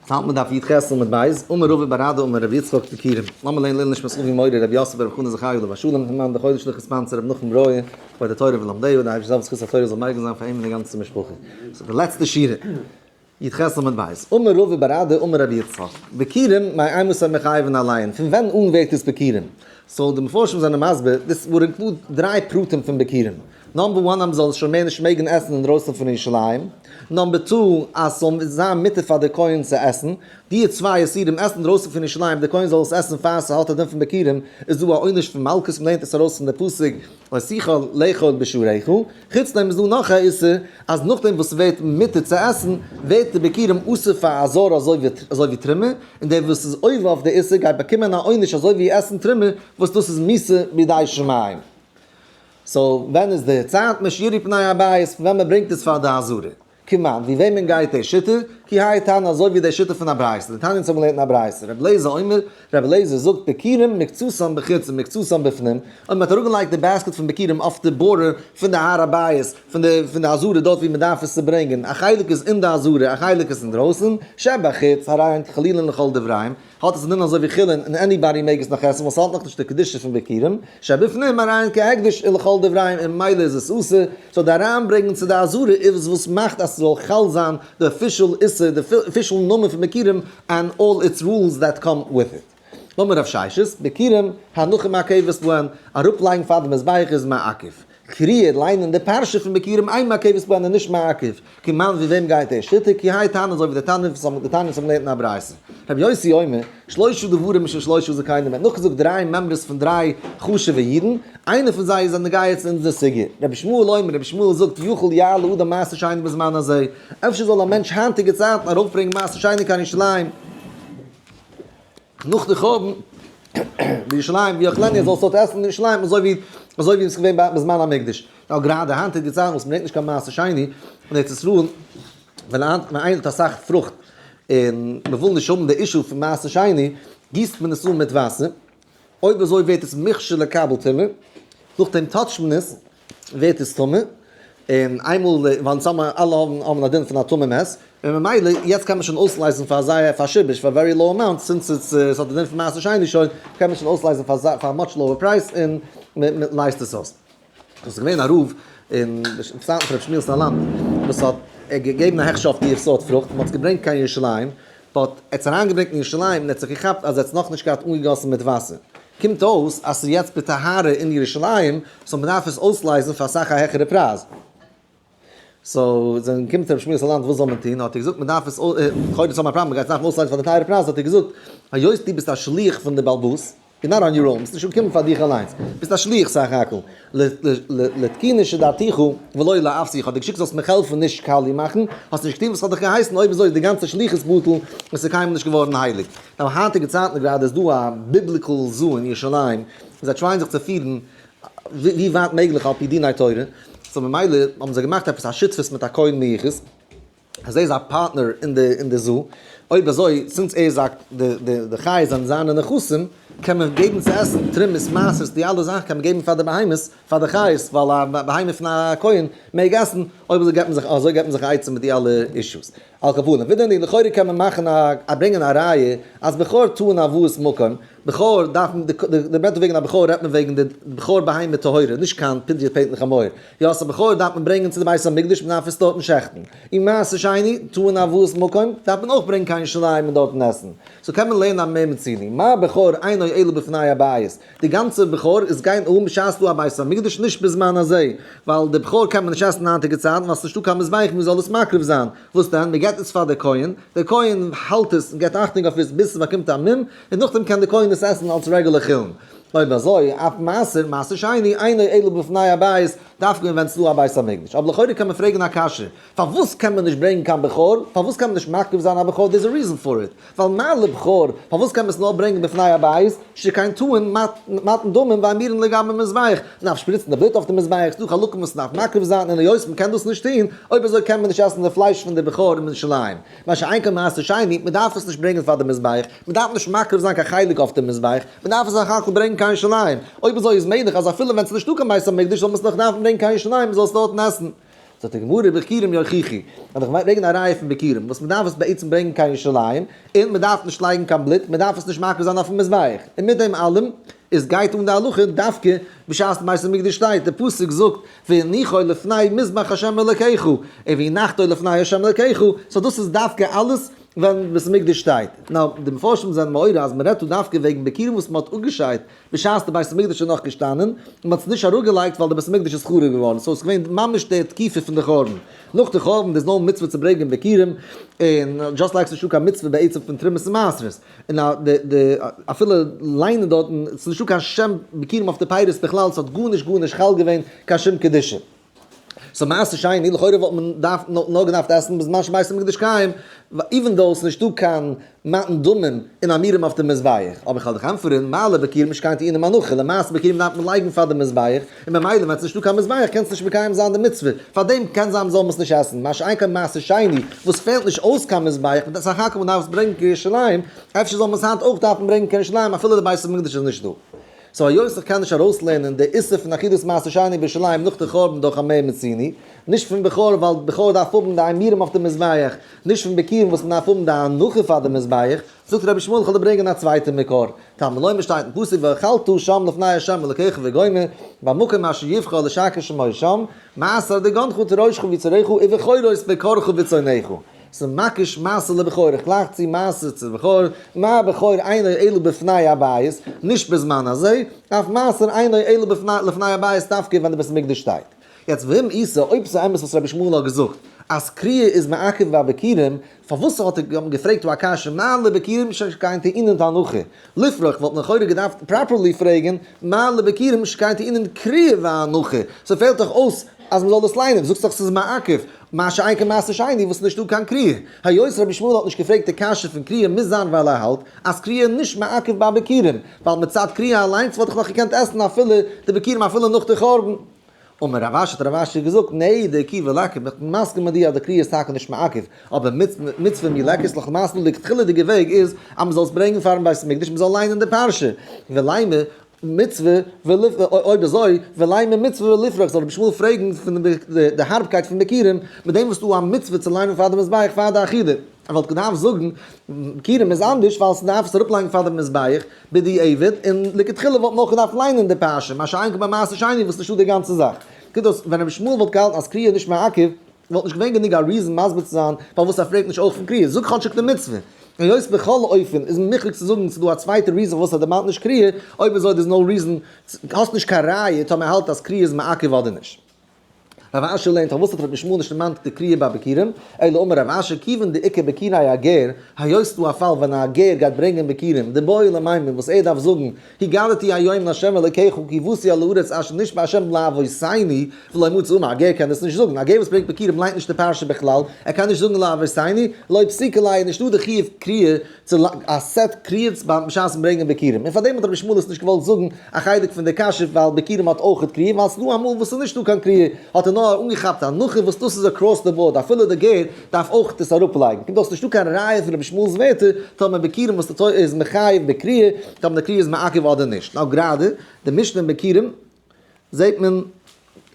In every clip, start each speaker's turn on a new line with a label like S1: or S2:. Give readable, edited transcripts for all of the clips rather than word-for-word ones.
S1: האלט מען דף י"ח עמוד ב', אמר רבא בר אדא אמר רבי יצחק ביכורים, לאמיר לערנען לעילוי נשמת אבי מורי רבי יוסף ברב חנא זכרי' עליו השלום, המן די חודש לכ' sponsor רבי נחום ברויער, כבוד התורה ולומדיה, די אייבערשטער זאל זכות התורה זאל מגין זיין פאר אים און די גאנצע משפחה. ס'איז די לעצטע שורה, י"ח עמוד ב', אמר רבא בר אדא אמר רבי יצחק, ביכורים מאימתי מחייבין עליהן, פון ווען אן ווערט עס ביכורים? so די מפרשים זענען מסביר, דאס would include דריי פרטים פון ביכורים. number one אז מ'זאל עס שוין מער נישט מעגן עסן אינדרויסן פון ירושלים, number two אז ס'זאל זיין מותר פאר די כהן צו עסן, די צוויי איסורים עסן אינדרויסן פון ירושלים די כהן זאל עס עסן פאר ס'האט א דין פון ביכורים, איז דא א עונש פון מלקות מ'לערנט עס ארויס פון די פסוק לא תוכל לאכול בשעריך, חוץ דעם איז דא נאך א איסור אז נאכדעם וואס ס'ווערט מותר צו עסן ווערט די ביכורים אסור פאר א זר אזוי ווי תרומה, און דער וואס איז עובר אויף די איסור גייט באקומען א עונש אזוי ווי עסן תרומה וואס דאס איז מיתה בידי שמים. so ווען איז די צייט משיראו פני הבית פון ווען מען ברענגט עס פאר די עזרה? כמאן, ווי וועמען גייט די שיטה? כי האי תנא אזוי ווי די שיטה פון א ברייתא, דתניא אונז האבן געלערנט אין א ברייתא, רבי אליעזר אומר, רבי אליעזר זאגט ביכורים מקצתן בחוץ ומקצתן בפנים, אויב מען האט אראפגעלייגט די basket פון ביכורים אויף די border פון די הר הבית, פון די פון די עזרה דארט ווי מען דארף עס צו ברענגען, א חלק איז אין די עזרה א חלק איז אינדרויסן, שבחוץ, הרי הן כחולין לכל דבריהם, האט עס א דין אזוי ווי חולין און anybody מעג עס נאך עסן ווייל ס'האט נאכנישט די קדושה פון ביכורים, שבפנים הרי הן כהקדש ולכל דבריהם און ממילא איז עס אסור, so די אריינברענגן צו די עזרה איז וואס מאכט אז ס'זאל חל זיין די official איסור, די official נאמען פון ביכורים and all its rules that come with it. אמר רב ששת, ביכורים, הנחה מעכבת בהן, אראפלייגן פאר די מזבח איז מעכב. קריאה, ליינען די פרשה פון ביכורים אין מעכבת בהן איז נישט מעכב, כמאן ווי וועם גייט דער שיטה, כי האי תנא אזוי ווי די תנא וואס האבן די תנא וואס האבן געלערנט אין א ברייתא. רבי יוסי אומר, שלושה דברים משום שלושה זקנים, מען האט נאכגעזאגט דריי מימרות פון דריי חשוב'ע אידן, איינער פון זיי איז א נוגע צו אונזער סוגיא. רבי ישמעאל אומר, רבי ישמעאל זאגט, יכול יעלה אדם מעשר שני בזמן הזה, אפשר זאל א מענטש היינטיגע צייטן ארויפברענגען מעשר שני קיין ירושלים, נאך די חורבן בירושלים ויאכלנו זאלסט דארט עסן אין ירושלים אזוי ווי אזוי ווי עס איז געווען בזמן המקדש. נאר גראדע היינטיגע צייטן וואס מ'ברענגט נישט קיין מעשר שני אין ארץ ישראל, ווען ווען איינער האט אסאך פרוכט און מ'וויל נישט האבן די issue פון מעשר שני, גיסט מען עס אן מיט וואסער, אויב אזוי ווערט עס מוכשר לקבל טומאה, נאכדעם touch ט מען עס, ווערט עס טמא, און איינמאל ווייל אונז האבן אלע האבן האבן א דין פון א טמא מת, און ממילא יעצט קען מען שוין אויסלייזן פאר זייער פאר שיבוש פאר very low amount since it's עס האט די דין פון מעשר שני שוין קען מען שוין אויסלייזן פאר פאר much lower price און מען לייזט עס אויס. עס איז געווען א רב אין צייטן פון רבי שמואל סאלאנט וואס האט געגעבן א הכשר אויף די סארט פרוכט, מען האט עס געברענגט קיין ירושלים, but ער האט עס אריינגעברענגט אין ירושלים און ער האט זיך געכאפט אז ער האט עס נאכנישט געהאט אנגעגאסן מיט וואסער. קומט אויס אז ס'איז יעצט בטהרה אין ירושלים, so מ'דארף עס אויסלייזן פאר אסאך א העכערע פרייז. so זענען געקומען צו רבי שמואל סאלאנט וואס זאל מען טון, האט ער געזאגט מ'דארף עס קודם האבן א פראבלעם, מ'גייט עס דארפן אויסלייזן פאר די טייערע פרייז, האט ער געזאגט היות דו ביסט א שליח פון די בעל הבית, you're not on your own, ביסט נישט אנגעקומען פאר דיך אליינס, ביסט א שליח סך הכל, לתקוני שדעתיך ולא לאפסי, איך האב דיר געשיקט זאלסט מיך העלפן נישט קאליע מאכן, האסט נישט געטון וואס איך האב דיך געהייסן, אויב אזוי איז די גאנצע שליחות בטל און ס'איז קיינמאל נישט געווארן הייליג. נאר היינטיגע צייטן גראדע איז דא א biblical zoo אין ירושלים, און זיי try ען זיך צו פירן ווי ווייט מעגליך על פי דיני תורה, so ממילא האבן זיי געמאכט עפעס א שותפות מיט א כהן מיוחס, אז ער איז א פארטנער אין די zoo, אויב אזוי since ער איז א די חיות זענען זיינע נכסים, קען מען געבן צו עסן תרומות מעשרות די אלע זאכן קען מען געבן פאר די בהמות פאר די חיות ווייל א בהמה פון א כהן מעג עסן, אויב אזוי געבט מען זיך אזוי געבט מען זיך א עצה מיט די אלע אישוס. על כל פנים, ווידער לכאורה קען מען מאכן א ברענגען א ראיה אז בכור טעון הבאת מקום, בכור דארף מען, די רעדט וועגן א בכור רעדט מען וועגן די בכור בהמה טהורה, נישט קיין פדיון פטר חמור, יא סא בכור דארף מען ברענגען צו די בית המקדש מען דארף עס דארטן שעכטן, און מעשר שני טעון הבאת מקום דארף מען אויך ברענגען קיין ירושלים און דארטן עסן, so קען מען לערנען א מה מצינו, מה בכור אינו אלא בפני הבית, די גאנצע בכור איז גיין אן בשעת דא א בית המקדש נישט בזמן הזה, ווייל די בכור קען מען נישט עסן היינטיגע צייטן ווייל ס'נישטא קיין מזבח ווי מ'זאל עס מקריב זיין, וואס דען? מ'געט עס פאר די כהן, דער כהן האלט עס און געט אכטונג אויף עס ביז ס'באקומט א מום, און נאכדעם קען די כהן עס עסן אלס רעגולער חולין. אויב אזוי, אף מעשר, מעשר שני, אינו אלא בפני הבית, דווקא ווען ס'דא א בית המקדש. אבער לכאורה קען מען פרעגן א קשיא, פארוואס קען מען נישט ברענגען קיין בכור? פארוואס קען מען נישט מקריב זיין א בכור? There's a reason for it. ווייל מה לבכור, פארוואס קען מען עס נאר ברענגען בפני הבית, שכן טעון מתן דמים ואמירן לגבי מזבח, מ'דארף שפריצן די בלוט אויף די מזבח, ס'דא חלקים וואס מ'דארף מקריב זיין, און היות מ'קען דאס נישט טון, אויב אזוי קען מען נישט עסן די פלייש פון די בכור אין ירושלים. מה שאין כן מעשר שני, מ'דארף עס נישט ברענגען פאר די מזבח, מ'דארף נישט מקריב זיין קיין חלק אויף די מזבח, מ'דארף עס סך הכל ברענגען קיין ירושלים. אויב אזוי איז מעגליך אז אפילו ווען ס'איז נישטא קיין בית המקדש זאל מען עס נאך דארפן ברענגען קיין ירושלים מ'זאל עס דארטן עסן. זאגט די גמרא ביכורים יוכיחו, וועל איך ברענגען א ראיה פון ביכורים, וואס מען דארף עס בעצם ברענגען קיין ירושלים, און מען דארף נישט לייגן קיין בלוט, מען דארף עס נישט מקריב זיין אויפן מזבח, און מיט דעם אלעם איז גייט אן די הלכה דווקא בשעת בית המקדש שטייט, די פסוק זאגט והניחו לפני מזבח ה' אלוקיך, און והנחתו לפני ה' אלוקיך, so דאס איז דווקא אלעס ווען בית המקדש שטייט. נאר די מפרשים זענען מעורר אז מען רעדט דא דווקא וועגן ביכורים וואס מען האט אפגעשיידט בשעת די בית המקדש איז נאך געשטאנען, און מען האט עס נישט אראפגעלייגט ווייל די בית המקדש איז חרוב געווארן, so עס איז געווען ממש די תקופה פון די חורבן. נאך די חורבן איז נאר מצוה צו ברענגען ביכורים, און just like ס'איז נישטא קיין מצוה בעצם פון תרומות און מעשרות, און די אפילו ליינען דארטן, ס'איז נישטא קיין שם ביכורים אויף די פירות בכלל, ס'האט גארנישט גארנישט חל געווען קיין שום קדושה. so מעשר שני, לכאורה וואלט מען דארף נאר געדארפט עסן בזמן שבית המקדש קיים, even though ס'איז נישטא קיין מתן דמים און אימורים אויף די מזבח. אבער איך וועל דיך ענטפערן, מה לביכורים שכן טעונין הנחה, למעשה ביכורים דארף מען לייגן פאר די מזבח, און ממילא ווען ס'איז נישטא קיין מזבח קענסטו נישט מקיים זיין די מצוה, פארדעם קען זיין זאל מען עס נישט עסן, מה שאין כן מעשר שני וואס פעלט נישט אויס קיין מזבח, סך הכל מען דארף עס ברענגען קיין ירושלים, אפשר זאל מען עס היינט אויך דארפן ברענגען קיין ירושלים אפילו די בית המקדש איז נישט דא. so היות איך קען נישט ארויסלערנען די איסור פון אכילת מעשר שני בירושלים נאך די חורבן דורך א מה מצינו, נישט פון בכור ווייל בכור דארף האבן די אימורים אויף די מזבח, נישט פון ביכורים וואס מען דארף האבן די הנחה פאר די מזבח, זאגט רבי ישמעאל איך וועל דיר ברענגען א צווייטע מקור, תלמוד לומר שטייט אין פסוק ואכלת שם לפני ה' אלוקיך וגומר, במקום אשר יבחר לשכן שמו שם, מעשר דגנך ותירושך ויצהרך ובכורות בקרך וצאנך. ס'איז מקיש מעשר לבכור, איך גלייך צו מעשר צו בכור, מה בכור אינו אלא בפני הבית, נישט בזמן הזה, אף מעשר אינו אלא לפני הבית דווקא ווען די בית המקדש שטייט. יעצט ואם איתא, אויב ס'איז אמת וואס רבי ישמעאל האט געזאגט אז קריאה איז מעכב ביי ביכורים, פארוואס האט ער געפרעגט דא א קשיא מה לביכורים שכן טעונין הנחה? לפרוך וואלט מען לכאורה געדארפט properly פרעגן מה לביכורים שכן טעונין קריאה והנחה, ס'פעלט דאך אויס אז מ'זאל דאס ליינען, זאגסט דאך ס'איז מעכב, מה שאין כן מעשר שני וואס איז נישטא קיין קריאה. היות רבי ישמעאל האט נישט געפרעגט די קשיא פון קריאה מוז זיין ווייל ער האלט אז קריאה איז נישט מעכב ביי ביכורים, ווייל מצד קריאה אליינס וואלט איך נאך געקענט עסן אפילו די ביכורים אפילו נאך די חורבן. אמר רב אשי האט רב אשי געזאגט, נע דעקיבא ליכא, איך בין מסכים מיט דיר אז די קריאה איז טאקע נישט מעכב, אבער מצוה מי ליכא לך למעשה די לכתחילה'דיגע וועג איז אז מען זאל עס ברענגען פארן בית המקדש מען זאל ליינען די פרשה, ולימא מצוה אויב אזוי ולימא מצוה ולפרוך זאל רבי ישמעאל פרעגן פון די הארבקייט פון ביכורים מיט דעם וואס ס'דא א מצוה צו ליינען פאר די מזבח פאר די אכילה. ער וואלט געדארפט זאגן ביכורים איז אנדערש ווייל ס'דארף עס אראפלייגן פאר די מזבח בדיעבד, און לכתחילה וואלט מען אויך געדארפט ליינען די פרשה, מה שאין כן ביי מעשר שני וואס נישטא די גאנצע זאך. קומט אויס ווען רבי ישמעאל וואלט געהאלטן אז קריאה איז נישט מעכב, וואלט נישט געווען גענוג א reason מסביר צו זיין פארוואס ער פרעגט נישט אויך פון קריאה, זאג כאטשיג די מצוה. היות בכל אופן איז מוכרח צו זאגן ס'איז דא א צווייטע reason פארוואס ער דערמאנט נישט קריאה, אויב אזוי there's no reason, האסט נישט קיין ראיה טאמער ער האלט אז קריאה איז מעכב אדער נישט. רב אשי לערנט פארוואס האט רבי ישמעאל נישט דערמאנט די קריאה ביי ביכורים, אלא אמר רב אשי כיוון דאיכא ביכורי הגר, היות ס'דא א פאל ווען א גר גייט ברענגען ביכורים, דבעי למימר וואס ער דארף זאגן, הגדתי היום לה' אלוקיך כי באתי אל הארץ אשר נשבע ה' לאבותינו, ולא מצי אמר, א גר קען דאס נישט זאגן, א גר וואס ברענגט ביכורים ליינט נישט די פרשה בכלל, ער קען נישט זאגן לאבותינו, לא פסיקא ליה, נישטא די חיוב קריאה צו א סעט קריאות ביים בשעת'ן ברענגען ביכורים, און פארדעם האט רבי ישמעאל עס נישט געוואלט זאגן א חלק פון די קשיא ווייל ביכורים האט אויכעט קריאה, ווייל ס'דא אמאל וואס ס'איז נישטא קיין קריאה האט ער נאר אנגעכאפט הנחה וואס דאס איז across the board אפילו די גר דארף אויכעט עס אראפלייגן, קומט אויס נישטא קיין ראיה פון רבי ישמעאל'ס ווערטער טאמער ביכורים וואס די תורה איז מחייב בקריאה טאמער די קריאה איז מעכב אדער נישט, נאר גראדע די משנה אין ביכורים זעט מען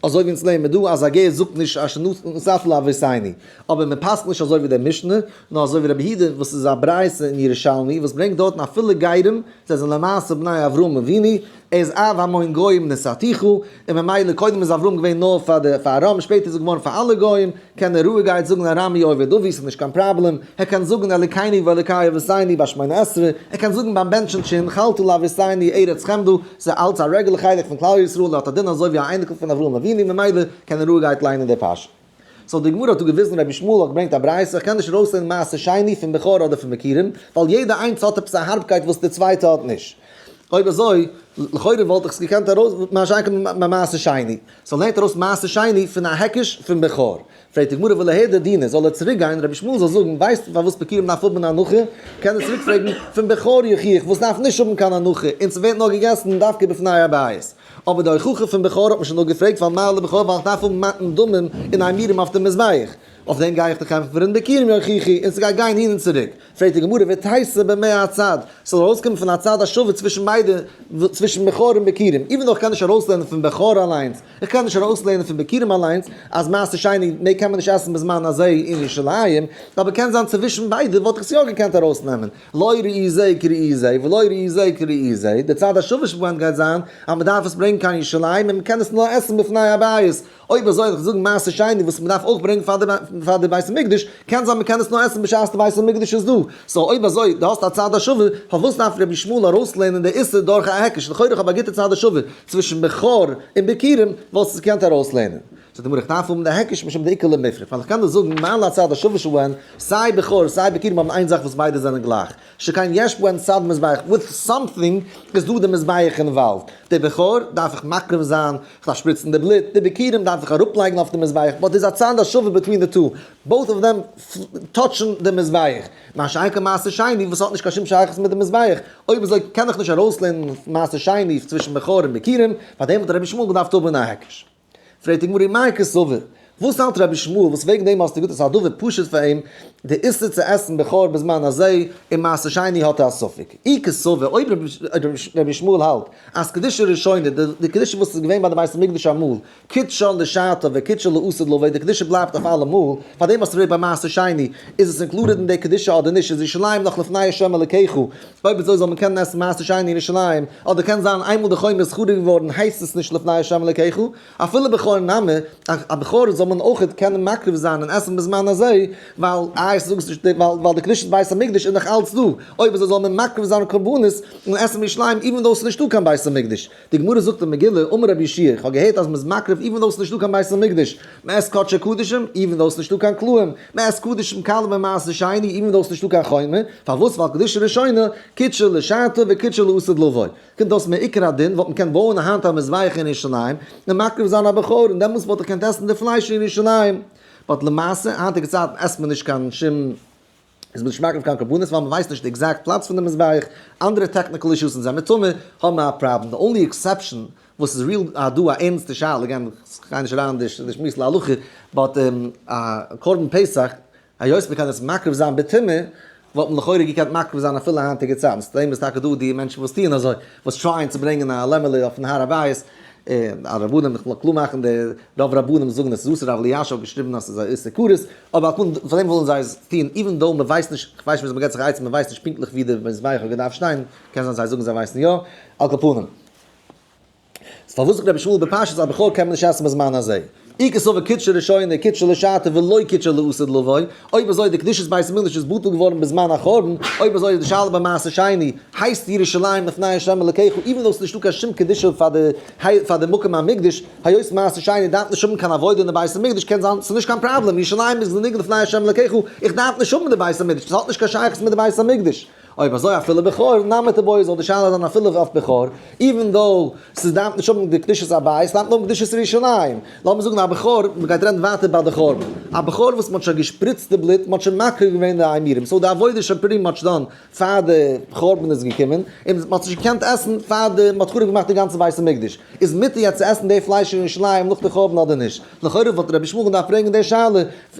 S1: אזוי ווי אונז לערנען מיר דא אז א גר זאגט נישט אשר נתת לאבותינו, אבער מען פסק'נט נישט אזוי ווי דער משנה, נאר אזוי ווי רבי יהודה וואס איז א ברייתא אין ירושלמי וואס ברענגט דארטן אפילו גרים, זיי זענען למעשה בני אברהם אבינו, ער איז אב המון גוים נתתיך, און ממילא קודם איז אברהם געווען נאר פאר די פאר ארם שפעטער איז ער געווארן פאר אלע גוים, קען ער רואיגעהייט זאגן ארמי אובד אבי ס'איז נישט קיין פראבלעם, ער קען זאגן אלוקינו ואלוקי אבותינו ביי שמונה עשרה, ער קען זאגן ביים בענטשן שהנחלת לאבותינו ארץ חמדה, ס'איז אלץ א רעגולער חלק פון כלל ישראל, ער האט א דין אזוי ווי א אייניקל פון אברהם אבינו ממילא קען ער רואיגעהייט ליינען די פרשה. so די גמרא האט דא געוויזן רבי ישמעאל האט געברענגט א ברייתא, איך קען נישט ארויסלערנען מעשר שני פון בכור אדער פון ביכורים, ווייל יעדע איינס האט עפעס א הארבקייט וואס די צווייטע האט נישט. אויב אזוי, לכאורה וואלט איך עס געקענט ארויס, מה שאין כן ביי מעשר שני. so לערנט ארויס מעשר שני פון א היקש פון בכור. פרעגט די גמרא וליהדר דינא, זאל ער צוריק גיין, רבי ישמעאל זאל זאגן, ווייסט פארוואס ביכורים דארף האבן הנחה? קען ער צוריק פרעגן, פון בכור יוכיח וואס דארף נישט האבן קיין הנחה, און ס'ווערט נאר געגעסן דווקא בפני הבית. אבער די הוכחה פון בכור האט מען שוין נאר געפרעגט ווייל מה לבכור ווייל איך דארף האבן מתן דמים און אימורים אויף די מזבח. אויף דעם גיי איך דיך ענטפערן, ביכורים יוכיחו, און ס'גייט גיין הין און צוריק. פרעגט די גמרא, ותיתי במה הצד, ס'זאל ארויסקומען פון א צד השווה צווישן ביידע, צווישן בכור און ביכורים, even though איך קען נישט ארויסלערנען פון בכור אליינס, איך קען נישט ארויסלערנען פון ביכורים אליינס, אז מעשר שני מעג קען מען נישט עסן בזמן הזה אין ירושלים, אבער קען זיין צווישן ביידע וואלט איך עס יא געקענט ארויסנעמען, לא ראי זה כראי זה ולא ראי זה כראי זה, די צד השווה שבהן גייט זיין אז מ'דארף עס ברענגען קיין ירושלים און מ'קען עס נאר עסן בפני הבית, אויב אזוי וועל איך זאגן מעשר שני וואס מ'דארף אויך ברענגען פאר די פאר די בית המקדש, קען זיין מ'קען עס נאר עסן בשעת די בית המקדש איז דא, so אויב אזוי דו האסט א צד השווה, פארוואס דארף רבי ישמעאל ארויסלערנען די איסור דורך א היקש, לכאורה איך האב א גוטע צד השווה צווישן בכור און ביכורים, וואלסטו עס געקענט ארויסלערנען. זאגט די גמרא איך דארף האבן די היקש משום דאיכא למיפרך, ווייל איך קען דאס זאגן מה להצד השווה שבהן, סיי בכור סיי ביכורים האבן איין זאך וואס ביידע זענען גלייך, שכן יש בהן צד מזבח, with something איז דא די מזבח involved, די בכור דארף איך מקריב זיין, איך דארף שפריצן די בלוט, די ביכורים דארף איך אראפלייגן אויף די מזבח, but איז א צד השווה between די two, both of them touch ן די מזבח, מה שאין כן מעשר שני וואס האט נישט קיין שום שייכות מיט די מזבח, אויב אזוי קען איך נישט ארויסלערנען מעשר שני צווישן בכור און ביכורים, פארדעם האט רבי ישמעאל געדארפט האבן א היקש. פרעגט די גמרא מאי קסבר, וואס האלט רבי ישמעאל וואס וועגן דעם האסטו געזאגט אז ס'איז א דבר פשוט פאר אים די איסור צו עסן בכור בזמן הזה און מעשר שני האט ער א ספק? אי קסבר, אויב רבי ישמעאל האלט אז קדושה ראשונה, די קדושה וואס איז געווען ביי די בית המקדש אמאל, קדשה לשעתה וקדשה לעתיד לבוא, די קדושה בלייבט אויף אלעמאל, פארדעם האסטו געפרעגט ביי מעשר שני, איז עס included אין די קדושה אדער נישט, איז ירושלים נאך לפני השם אלוקיך, אויב אזוי זאל מען קענען עסן מעשר שני אין ירושלים, אדער קען זיין איינמאל די חומה איז חרוב געווארן הייסט עס נישט לפני השם אלוקיך, אפילו בכור נמי, א בכור זאל מען אויכעט קענען מקריב זיין און עסן בזמן הזה, ווייל איי זאגסט נישט ווייל די קדושת בית המקדש איז נאך אלץ דא, אויב אזוי זאל מען מקריב זיין קרבנות און עסן בירושלים even though ס'איז נישטא קיין בית המקדש. די גמרא זאגט אין מגילה, אמר רבי יהושע, איך האב געהערט אז מ'איז מקריב even though ס'איז נישטא קיין בית המקדש, מ'עסט קדשי קדשים, even though ס'איז נישטא קיין קלעים, מ'עסט קדשים קלים ומעשר שני, even though ס'איז נישטא קיין חומה, פארוואס? ווייל קדושה ראשונה, קדשה לשעתה וקדשה לעתיד לבוא. קומט אויס מעיקר הדין וואלט מען געקענט בויען היינט א מזבח אין ירושלים, און מקריב זיין א בכור, און דעמאלטס וואלט איך געקענט עסן די פלייש אין ירושלים. but למעשה, היינטיגע צייטן עסט מען נישט קיין שום. איז מען נישט מקריב קיין קרבנות ווייל מען ווייסט נישט די exact פלאץ פון די מזבח, אנדערע technical issues און זיי מטמא האבן א פראבלעם, די only exception וואס איז real א דא א ערנסטע שאלה, again כ'גיי נישט אריין אין די שמועס להלכה, but א קרבן פסח היות מען קען עס מקריב זיין בטומאה וואלט מען לכאורה געקענט מקריב זיין אפילו היינטיגע צייטן, צו דעם איז טאקע דא די מענטשן וואס טוען אזוי, וואס try ען צו ברענגען א לעמעלע אויפן הר הבית, א רבנים, איך וויל קלאר מאכן די רוב רבנים זאגן עס איז אסור, הרב אלישיב האט געשריבן אז עס איז א איסור כרת, אבער על כל פנים פאר דעם ווילן זיי עס טון, even though מען ווייסט נישט, איך ווייס נישט וויאזוי מען געבט זיך א עצה, מען ווייסט נישט פונקטליך ווי די מזבח האט געדארפט שטיין, קען זיין זיי זאגן זיי ווייסן יא, על כל פנים. איז פארוואס זאגט רבי ישמעאל בפשטות אז בכור קען מען נישט עסן בזמן הזה? אי קסבר קדשה ראשונה קדשה לשעתה ולא קדשה לעתיד לבוא, אויב אזוי די קדושת בית המקדש איז בטל געווארן בזמן החורבן, אויב אזוי איז די שאלה ביי מעשר שני, הייסט ירושלים לפני השם אלוקיך even though ס'איז נישטא קיין שום קדושה פאר די פאר די מקום המקדש, היות מעשר שני דארף נישט האבן קיין עבודה אין די בית המקדש קען זיין ס'איז נישט קיין פראבלעם, ירושלים איז גענוג לפני השם אלוקיך, איך דארף נישט האבן די בית המקדש, ס'האט נישט קיין שייכות מיט די בית המקדש. אויב אזוי אפילו בכור, נמי תיבעי זאל די שאלה זיין אפילו אויף בכור, even though ס'דארף נישט האבן די קדושת הבית, ס'דארף נאר האבן קדושת ירושלים. לאמיר זאגן א בכור, מ'גייט רעדן ווייטער ביי די חורבן. א בכור וואס מ'האט שוין געשפריצט די בלוט, מ'האט שוין מקריב געווען די אימורים, so די עבודה איז שוין pretty much done פאר די חורבן איז געקומען, און מ'האט נישט געקענט עסן פאר די מ'האט חרוב געמאכט די גאנצע בית המקדש. איז מותר יעצט צו עסן די פלייש אין ירושלים נאך די חורבן אדער נישט? לכאורה וואלט רבי ישמעאל געדארפט ברענגען די שאלה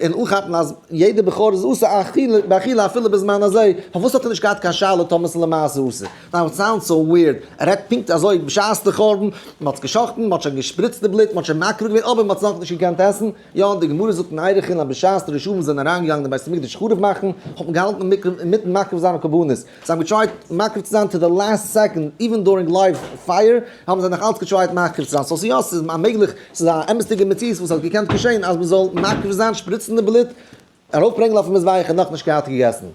S1: און אנכאפן אז יעדע בכור איז אסור אכילה באכילה אפילו בזמן הזה, פארוואס האט ער נישט געהאט קיין שאלה טאמער ס'איז למעשה אסור? Now it sounds so weird, ער רעדט פונקט אזוי בשעת די חורבן, מ'האט עס גע'שחט'ן, מ'האט שוין געשפריצט די בלוט, מ'האט שוין מקריב געווען אבער מ'האט עס נאכנישט געקענט עסן, יא די גמרא זאגט אין ערכין אז בשעת די רשעים זענען אריינגעגאנגען אין בית המקדש חרוב מאכן, האט מען געהאלטן אינמיטן מקריב זיין קרבנות, זיי האבן גע try ט מקריב צו זיין to the last second, even during live fire האבן זיי נאך אלץ גע try ט מקריב צו זיין, so ס'איז יא ס'איז א מעגליך, ס'איז א אמת'דיגע מציאות וואס האט געקענט געשען אז מ'זאל מקריב זיין, שפריצן די בלוט, ארויפברענגען אויפן מזבח און נאכנישט געהאט געגעסן.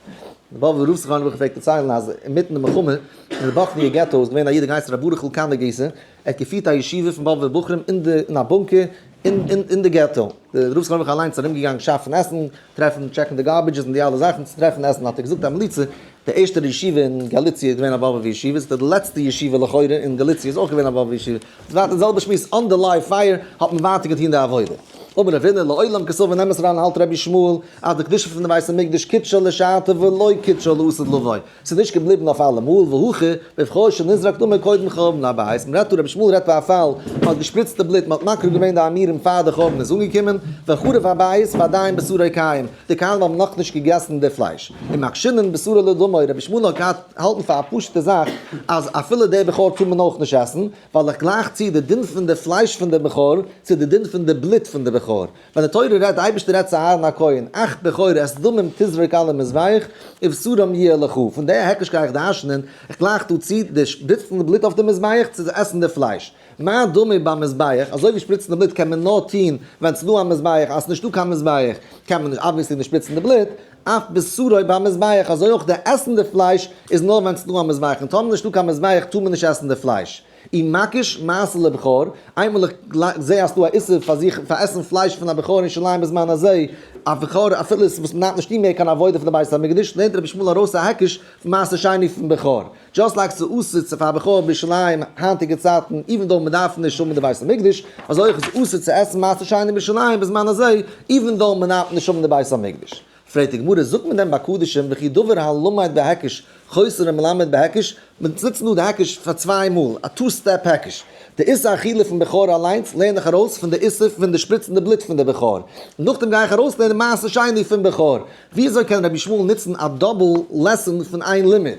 S1: דער באבובער רב זכרונו לברכה פלעגט דערציילן אז אינמיטן די מלחמה אין די באכניער געטא איז געווען א איד געהייסן ר' ברוכ'ל קאנעגיסער, ער האט געפירט א ישיבה פון באבובער בחורים אין די אין א בונקער אין אין אין די געטא. דער רב זכרונו לברכה אליינס איז ארומגעגאנגען שאפן עסן, טרעפן check ן די garbages און די אלע זאכן צו טרעפן עסן האט ער געזאגט א מליצה, די ערשטע ישיבה אין גאליציע איז געווען א באבובער ישיבה, ס'איז די לעצטע ישיבה לכאורה אין גאליציע איז אויך געווען א באבובער ישיבה. ס'איז ווייטער די זעלבע שמועס, on the live fire האט מען ווייטער געטון די עבודה. אמר רב הונא לעולם קסבר אין אמת אריין האלט רבי ישמעאל אז די קדושה פון די בית המקדש קידשה לשעתה ולא קידשה לעתיד לבוא, ס'איז נישט געבליבן אויף אלעמאל, והכא בבכור שנזרק דמו קודם חורבן הבית, מ'רעדט דא רבי ישמעאל רעדט ביי א פאל מ'האט געשפריצט די בלוט מ'האט מקריב געווען די אימורים פאר די חורבן איז אנגעקומען, וחרב הבית ועדיין בשרו קיים, די כהנים האבן נאכנישט געגעסן די פלייש, ומקשינן בשרו לדמו, רבי ישמעאל האט געהאט האלטן פאר א פשוטע זאך אז אפילו די בכור טאר מען אויך נישט עסן, ווייל איך גלייך צו די דין פון די פלייש פון די בכור צו די דין פון די בלוט פון די בכור. ווען די תורה רעדט, די אייבערשטער רעדט צו אהרן הכהן, אך בכור את דמם תזרוק על המזבח, ובשרם יהיה לך. פון די היקש גיי איך דרש'נען, איך גלייך דא צו די שפריצן די בלוט אויף די מזבח צו עסן די פלייש. מה דמי במזבח, אזוי ווי שפריצן די בלוט קען מען נאר טון ווען ס'איז דא א מזבח, אז ס'איז נישטא קיין מזבח קען מען נישט obviously נישט שפריצן די בלוט, אף בשרו במזבח, אזוי אויך די עסן די פלייש איז נאר ווען ס'איז דא א מזבח, און טאמער נישטא קיין מזבח טאר מען נישט עסן די פלייש. ומקיש מעשר לבכור, איינמאל איך זע אז ס'דא א איסור פאר זיך פאר עסן פלייש פון א בכור אין ירושלים בזמן הזה, א בכור אפילו עס וואס מ'דארף נישט טון מער קיין עבודה פון די בית המקדש, לערנט רבי ישמעאל ארויס א היקש פון מעשר שני פון בכור. just like ס'איז אסור צו פאר א בכור בירושלים היינטיגע צייטן even though מ'דארף נישט האבן די בית המקדש, אזוי אויך איז אסור צו עסן מעשר שני בירושלים בזמן הזה even though מ'דארף נישט האבן די בית המקדש. פרעגט די גמרא, זאגט מען דען ביי קדשים וכי דבר הלמד בהיקש חוזר ומלמד בהיקש, מען נוצט נאר די היקש פאר צוויי מאל, א two step היקש. די איסור אכילה פון בכור אליינס לערן איך ארויס פון די איסור פון די שפריצן די בלוט פון די בכור, נאכדעם גיי איך ארויס לערנען מעשר שני פון בכור. וויאזוי קען רבי ישמעאל נוצן א double lesson פון איין לימוד?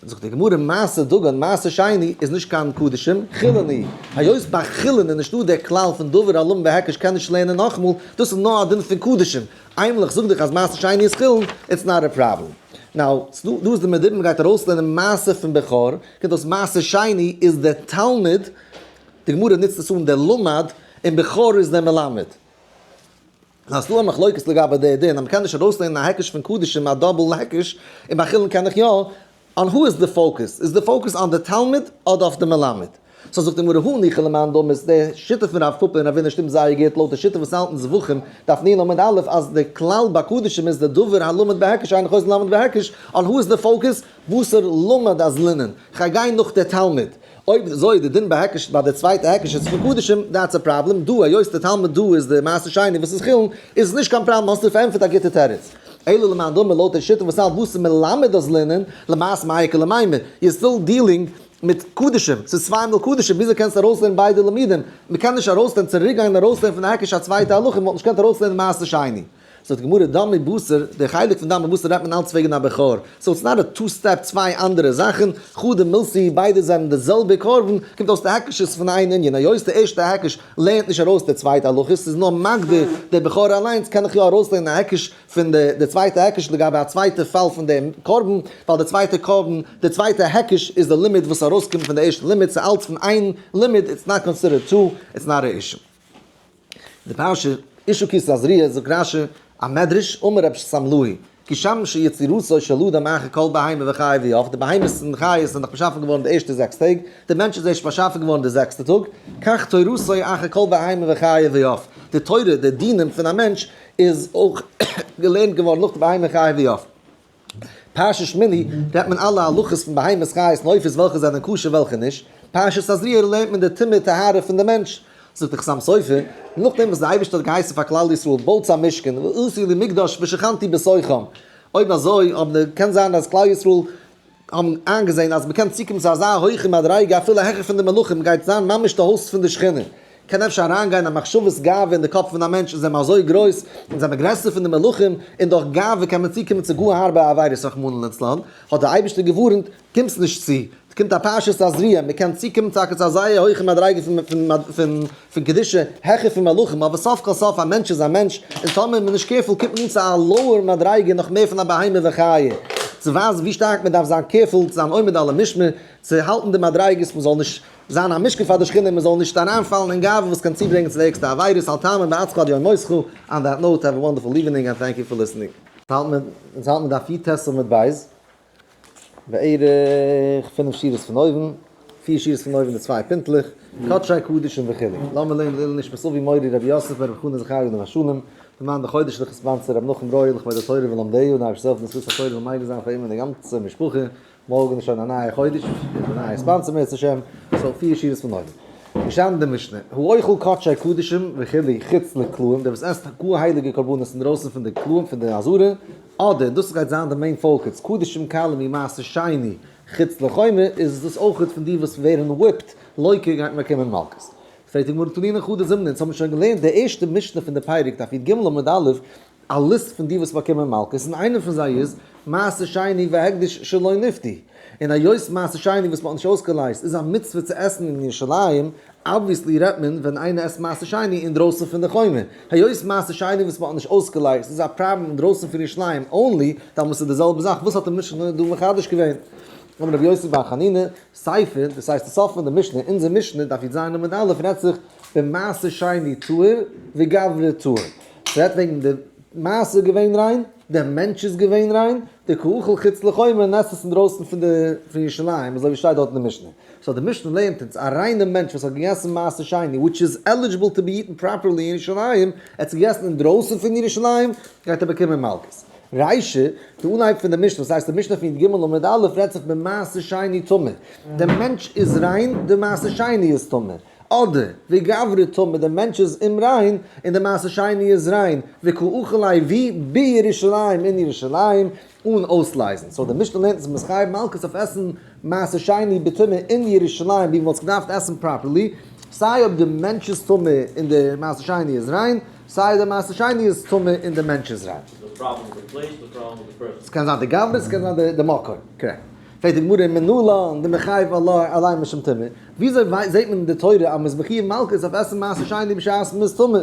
S1: זאגט די גמרא, מעשר דגן, מעשר שני איז נישט קיין קדשים, חולין היא. היות ביי חולין איז נישטא דער כלל פון דבר הלמד בהיקש קען נישט לערנען נאכאמאל, דאס איז נאר א דין פון קדשים. איינמאל איך זאג דיך אז מעשר שני איז חולין, it's not a problem. Now, דא איז די מדובר מ'גייט ארויסלערנען מעשר פון בכור, קומט אויס מעשר שני איז דער תלמיד, די גמרא נוצט עס אן דער למד, און בכור איז דער מלמד. Now ס'דא א מחלוקת לגבי די דין אז מ'קען נישט ארויסלערנען א היקש פון קדשים א double היקש, און ביי חולין קען איך יא, on who איז די focus? איז די focus on די תלמיד אדער אויף די מלמד? So זאגט די גמרא הניחא למאן דאמר די שיטה פון רב פפא און רב הונא שטימט זייער גוט לויט די שיטה וואס האלטן זבחים דף נ עמוד א' אז די כלל ביי קדשים איז די דבר הלמד בהיקש אינו חוזר ללמד בהיקש, on who איז די focus? בתר למד אזלינן, כ'גיי גיין נאך די תלמיד. אויב אזוי די דין ביי היקש ביי די צווייטע היקש איז פון קדשים, that's a problem, דא היות די תלמיד דא איז די מעשר שני וואס איז חולין, איז עס נישט קיין פראבלעם האסטו פארענטפערט א גוטע תירוץ. אלא למאן דאמר לויט די שיטה וואס האלט בתר מלמד אזלינן, למעשה מאי איכא למימר, you're still dealing מיט קדשים, ס'איז צוויי מאל קדשים, וויאזוי קענסטו ארויסלערנען ביידע לימודים? מ'קען נישט ארויסלערנען צוריקגיין און ארויסלערנען פון די היקש א צווייטע הלכה, מ'וואלט נישט געקענט ארויסלערנען מעשר שני. זאגט די גמרא דמי בשר, די חלק פון דמי בשר רעדט מען אלץ וועגן א בכור, so it's not a two step צוויי אנדערע זאכן, חדא מילתא ביידע זענען די זעלבע קרבן, קומט אויס די היקש איז פון איין ענין, היות די ערשטע היקש לערנט נישט ארויס די צווייטע הלכה, ס'איז נאר מגדיר די בכור אליינס, קען איך יא ארויסלערנען א היקש פון די צווייטע היקש לגבי א צווייטע פאל פון דעם קרבן, ווייל די צווייטע קרבן, די צווייטע היקש איז די לימוד וואס ארויסקומט פון די ערשטע לימוד, ס'איז אלץ פון איין לימוד, it's not considered two, it's not a issue. די פרשה אשה כי תזריע זאגט רשי א מדרש אמר רב שמלאי כשם שיצירתו של אדם אחר כל בהמה וחיה ועוף, די בהמות און חיות זענען דאך באשאפן געווארן די ערשטע זעקס טעג, די מענטש איז ערשט באשאפן געווארן די זעקסטע טאג, כך תורתו אחר כל בהמה וחיה ועוף, די תורה, די דינים פון א מענטש איז אויך געלערנט געווארן נאך די בהמה חיה ועוף. פרשת שמיני רעדט מען אלע הלכות פון בהמות חיות און עופות וועלכע זענען כשר וועלכע נישט, פרשת תזריע לערנט מען די טומאה טהרה פון די מענטש, זאגט די חתם סופר, נאכדעם וואס די אייבערשטער האט געהייסן פאר כלל ישראל בויטס א משכן ועשו לי מקדש ושכנתי בתוכם, אויב אזוי האבן די קען זיין אז כלל ישראל האבן איינגעזען אז מ'קען צוקומען צו אזא הויכע מדריגה אפילו העכער פון די מלכים גייט זיין ממש די הויז פון די שכינה, קען אפשר אריינגיין א מחשבות גאווה אין די קאפ פון א מענטש אונז זעמער אזוי גרויס, אונז זעמער גרעסער פון די מלכים, און דורך גאווה קען מען צוקומען צו גאר הארבע עבירות רחמנא לצלן, האט דער אייבערשטער געווארנט, קומסט נישט צו, ס'קומט א פרשת תזריע, מ'קען צוקומען טאקע צו א זייער הויכע מדריגה פון קדושה, העכער פון מלכים, אבער סוף כל סוף א מענטש איז א מענטש, און טאמער איז מען נישט careful קומט מען אן צו א lower מדריגה נאך מער פון א בהמה וחיה, צו ווייזן ווי שטארק מען דארף זיין careful צו זיין עומד על המשמר, צו האלטן די מדריגות מען זאל נישט זיין א משכב פאר די שכינה, מען זאל נישט אריינפאלן אין גאווה וואס קען צוברענגען צו די ערגסטע עבירות, אל תאמין בעצמך עד יום מותך, on that note have a wonderful evening and thank you for listening. אונז האלט מען דף י"ט עמוד ב'. בערך פינף שורות פון אויבן, פיר שורות פון אויבן די צוויי פינטלעך, קדשי קדשים וכו'. לאמיר לערנען לעילוי נשמת אבי מורי רבי יוסף ברב חנא זכריה עליו השלום, למען די חודש'ליכע sponsor רבי נחום ברויער לכבוד התורה ולומדיה, און אייבערשטער זאל העלפן די זכות התורה זאל מגין זיין פאר אים און די גאנצע משפחה, מארגן איז שוין א נייע חודש, איז א נייע sponsor אם ירצה השם, so פיר שורות פון אויבן. געשטאנען אין די משנה, האוכל קדשי קדשים וכו' חוץ לקלעים, דער וואס עסט גאר הייליגע קרבנות אינדרויסן פון די קלעים פון די עזרה, אדער, דאס גייט זיין די main focus, קדשים קלים ומעשר שני חוץ לחומה, איז דאס אויך פון די וואס ווערן whipped, לוקה גייט מען באקומען מלקות. פרעגט די גמרא תנינא חדא זימנא, אונז האבן שוין געלערנט די ערשטע משנה פון די פרק דף יג עמוד א', א ליסט פון די וואס באקומען מלקות, און איינער פון זיי איז מעשר שני והקדש שלא נפדו, און היות מעשר שני וואס מ'האט נישט אויסגעלייזט איז א מצוה צו עסן אין ירושלים, obviously רעדט מען ווען איינער עסט מעשר שני אינדרויסן פון די חומה, היות מעשר שני וואס מ'האט נישט אויסגעלייזט איז א פראבלעם אינדרויסן פון ירושלים only, דאן וואס איז די זעלבע זאך, וואס האט די משנה דא מחדש געווען? אמר רבי יוסי בר חנינא, סיפא, דאס הייסט די סוף פון די משנה, אונזער משנה, דף יז עמוד א', רעדט זיך במעשר שני טהור וגברא טהור. ס'רעדט וועגן די מעשה איז געווען ריין, דער מענטש איז געווען ריין, די קאכל חוץ לחומה און עסט עס אינדרויסן פון די פון ירושלים, אזוי ווי שטייט דארט אין די משנה. so די משנה לערנט אונז, א ריינער מענטש וואס האט געגעסן מעשר שני, which is eligible to be eaten properly אין ירושלים, ער האט עס געגעסן אינדרויסן פון ירושלים, גייט ער באקומען מלקות. רישא, די אנהייב פון די משנה, וואס הייסט די משנה פון י"ג עמוד א', רעדט זיך במעשר שני טמא. דער מענטש איז ריין, די מעשר שני איז טמא. אדער, וגברא טמא, דער מענטש איז אומריין, און דער מעשר שני איז ריין, וקא אכיל ליה ווי בירושלים אין ירושלים, אן אויסלייזן. so די משנה לערנט אז מ'איז חייב מלקות אויף עסן מעשר שני בטומאה אין ירושלים ווי מ'וואלט עס געדארפט עסן properly, סיי אויב די מענטש איז טמא און די מעשר שני איז ריין, סיי די מעשר שני איז טמא און די מענטש איז ריין. ס'קען זיין די גברא, ס'קען זיין די מקור. correct. פרעגט די גמרא מנלן דמיחייב עליה משום טומאה, וויאזוי זעט מען אין די תורה אז מ'איז מחיוב מלקות אויף עסן מעשר שני בשעת מ'איז טמא?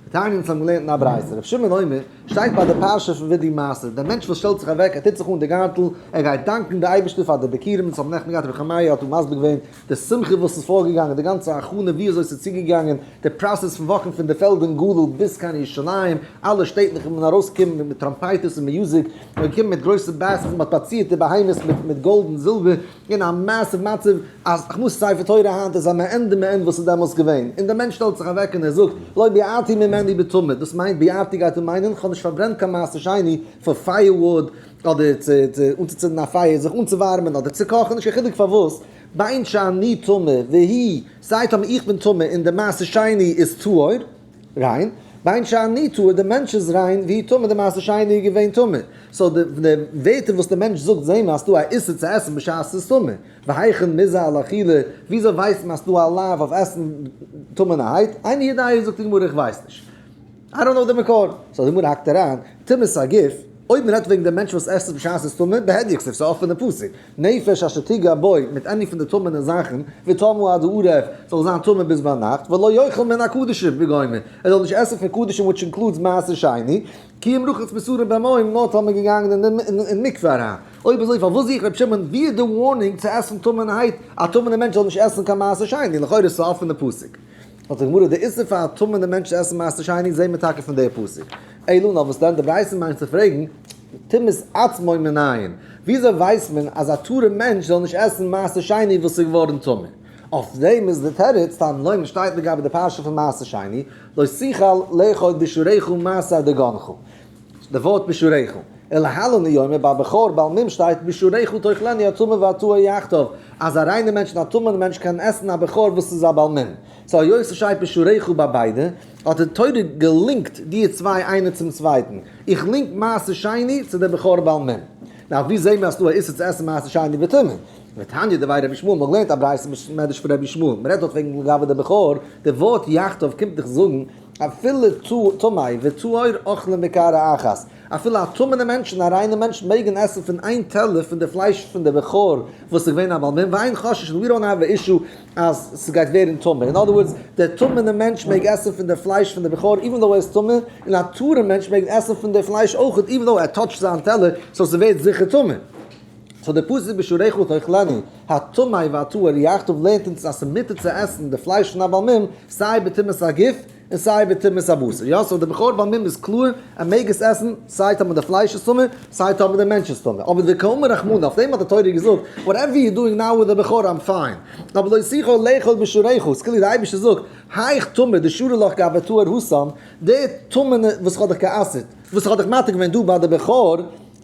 S1: דתניא אונז האבן געלערנט אין א ברייתא, רבי שמעון אומר, שטייט ביי די פרשה פון וידוי מעשר, דער מענטש וואס שטעלט זיך אוועק, ער טוט זיך אן די גארטל, ער גייט דאנקען די אייבערשטער פאר די ביכורים, אונז האבן נעכטן געהאט רבי חמיה האט דא מסביר געווען די שמחה וואס איז פארגעגאנגען, די גאנצע הכנה ווי אזוי ס'איז צוגעגאנגען, די process פון וואקן פון די פעלדער אין גליל ביז קיין ירושלים, אלע שטעטלעך איז מען ארויסגעקומען מיט טראמפייטערס און music, מען איז געקומען מיט גרויסע baskets, מען האט באצירט די בהמות מיט גאלד און זילבער, געווען א massive מצב אז הכנסת ספר תורה היינט איז א מעין דמעין וואס איז דעמאלס געווען, און דער מענטש שטעלט זיך אוועק און ער זאגט לא ביערתי ממנו בטמא, דאס מיינט ביערתי גייט ער מיינען כ'האב נישט פארברענט קיין מעשר שני פאר firewood אדער צו אנצוצינדן א פייער זיך אנצואווארעמען אדער צו קאכן, נישט קיין חילוק פארוואס, בין שאני טמא והוא, סיי טאמער איך בין טמא און דער מעשר שני איז טהור, ריין, בין שאני טהור, דער מענטש איז ריין, והוא טמא, דער מעשר שני איז געווען טמא. so די ווערטער וואס דער מענטש זאגט זעהן מיר אז ס'דא א איסור צו עסן בשעת ס'איז טמא. והיכן מוזהר על אכילה, וויאזוי ווייסט מען אז ס'דא א לאו אויף עסן טמא'נערהייט? איני יודע זאגט די גמרא איך ווייס נישט. I don't know די מקור. so די גמרא האקט אריין, טומאת הגוף, אויב מ'רעדט וועגן דעם מענטש וואס עסט עס בשעת ס'איז טמא, בהדיא כתיב, ס'איז א אפענע פסוק, נפש אשר תגע בו, מיט any פון די טמא'נע זאכן, וטמאה עד הערב, זאל זיין טמא ביז ביינאכט, ולא יאכל מן הקדשים וגומר, ער זאל נישט עסן פון קדשים which includes מעשר שני, כי אם רחץ בשרו במים, נאר טאמער געגאנגען אין מקווה אריין. אויב אזוי פארוואס זוכט רבי שמעון ווי איז די warning צו עסן טמא'נערהייט, א טמא'נער מענטש זאל נישט עסן קיין מעשר שני, לכאורה איז עס א אפענע פסוק. האט די גמרא די איסור פאר א טמא'נע מענטש צו עסן מעשר שני זעהן מיר טאקע פון די פסוק. אלא נאר וואס דען די ברייתא מיינט צו פרעגן, טומאת עצמו מנין? וויאזוי ווייסט מען אז א טהור'ע מענטש זאל נישט עסן מעשר שני וואס איז געווארן טמא? אויף דעם איז די תירוץ, תלמוד לומר שטייט לגבי די פרשה פון מעשר שני, לא תוכל לאכול בשעריך מעשר דגנך. די ווארט בשעריך. ולהלן הוא אומר ביי בכור בעל מום שטייט בשעריך תאכלנו הטמא והטהור יחדיו, אז א ריינע מענטש און א טמא'נע מענטש קענען עסן א בכור וואס איז א בעל מום. so היות עס שטייט בשעריך ביי ביידע, האט די תורה געלינקט די צוויי איינער צום צווייטן. איך link מעשר שני צו די בכור בעל מום. now ווי זעהן מיר אז ס'דא א איסור צו עסן מעשר שני בטומאה? ותניא דבי רבי ישמעאל, מ'האט געלערנט א ברייתא מדרש פון רבי ישמעאל, מ'רעדט דארט וועגן לגבי די בכור, די ווארט יחדיו קומט דיך זאגן אפילו טמא וטהור אוכלים בקערה אחת, אפילו א טמא'נע מענטש און א ריינע מענטש מעגן עסן פון איין טעלער פון די פלייש פון די בכור וואס איז געווען א בעל מום, ואין חוששין, we don't have a issue אז ס'גייט ווערן טמא, in other words, דער טמא'נע מענטש מעג עסן פון די פלייש פון די בכור even though ער איז טמא, און א טהור'ע מענטש מעג עסן פון די פלייש אויכעט even though ער touch ט זיין טעלער, so ס'ווערט זיכער טמא. so דער פסוק בשעריך תאכלנו, הטמא והטהור יחדיו לערנט אונז אז ס'מותר צו עסן די פלייש פון א בעל מום סיי בטומאת הגוף און סיי בטומאת הבשר. יא, so די בכור בעל מום איז קלאר ער מעג עס עסן סיי טאמער די פלייש איז טמא סיי טאמער די מענטש איז טמא. אבער וקאמר רחמנא, אויף דעם האט די תורה געזאגט, whatever you doing now with די בכור I'm fine. אבער לא תוכל לאכול בשעריך, ס'כאילו די אייבערשטער זאגט, היאך טמא דשרי לך גבי טהור התם, די טמא'נע וואס כ'האב דיך גע'אסר'ט, וואס כ'האב דיך מתיר געווען דא ביי די בכור,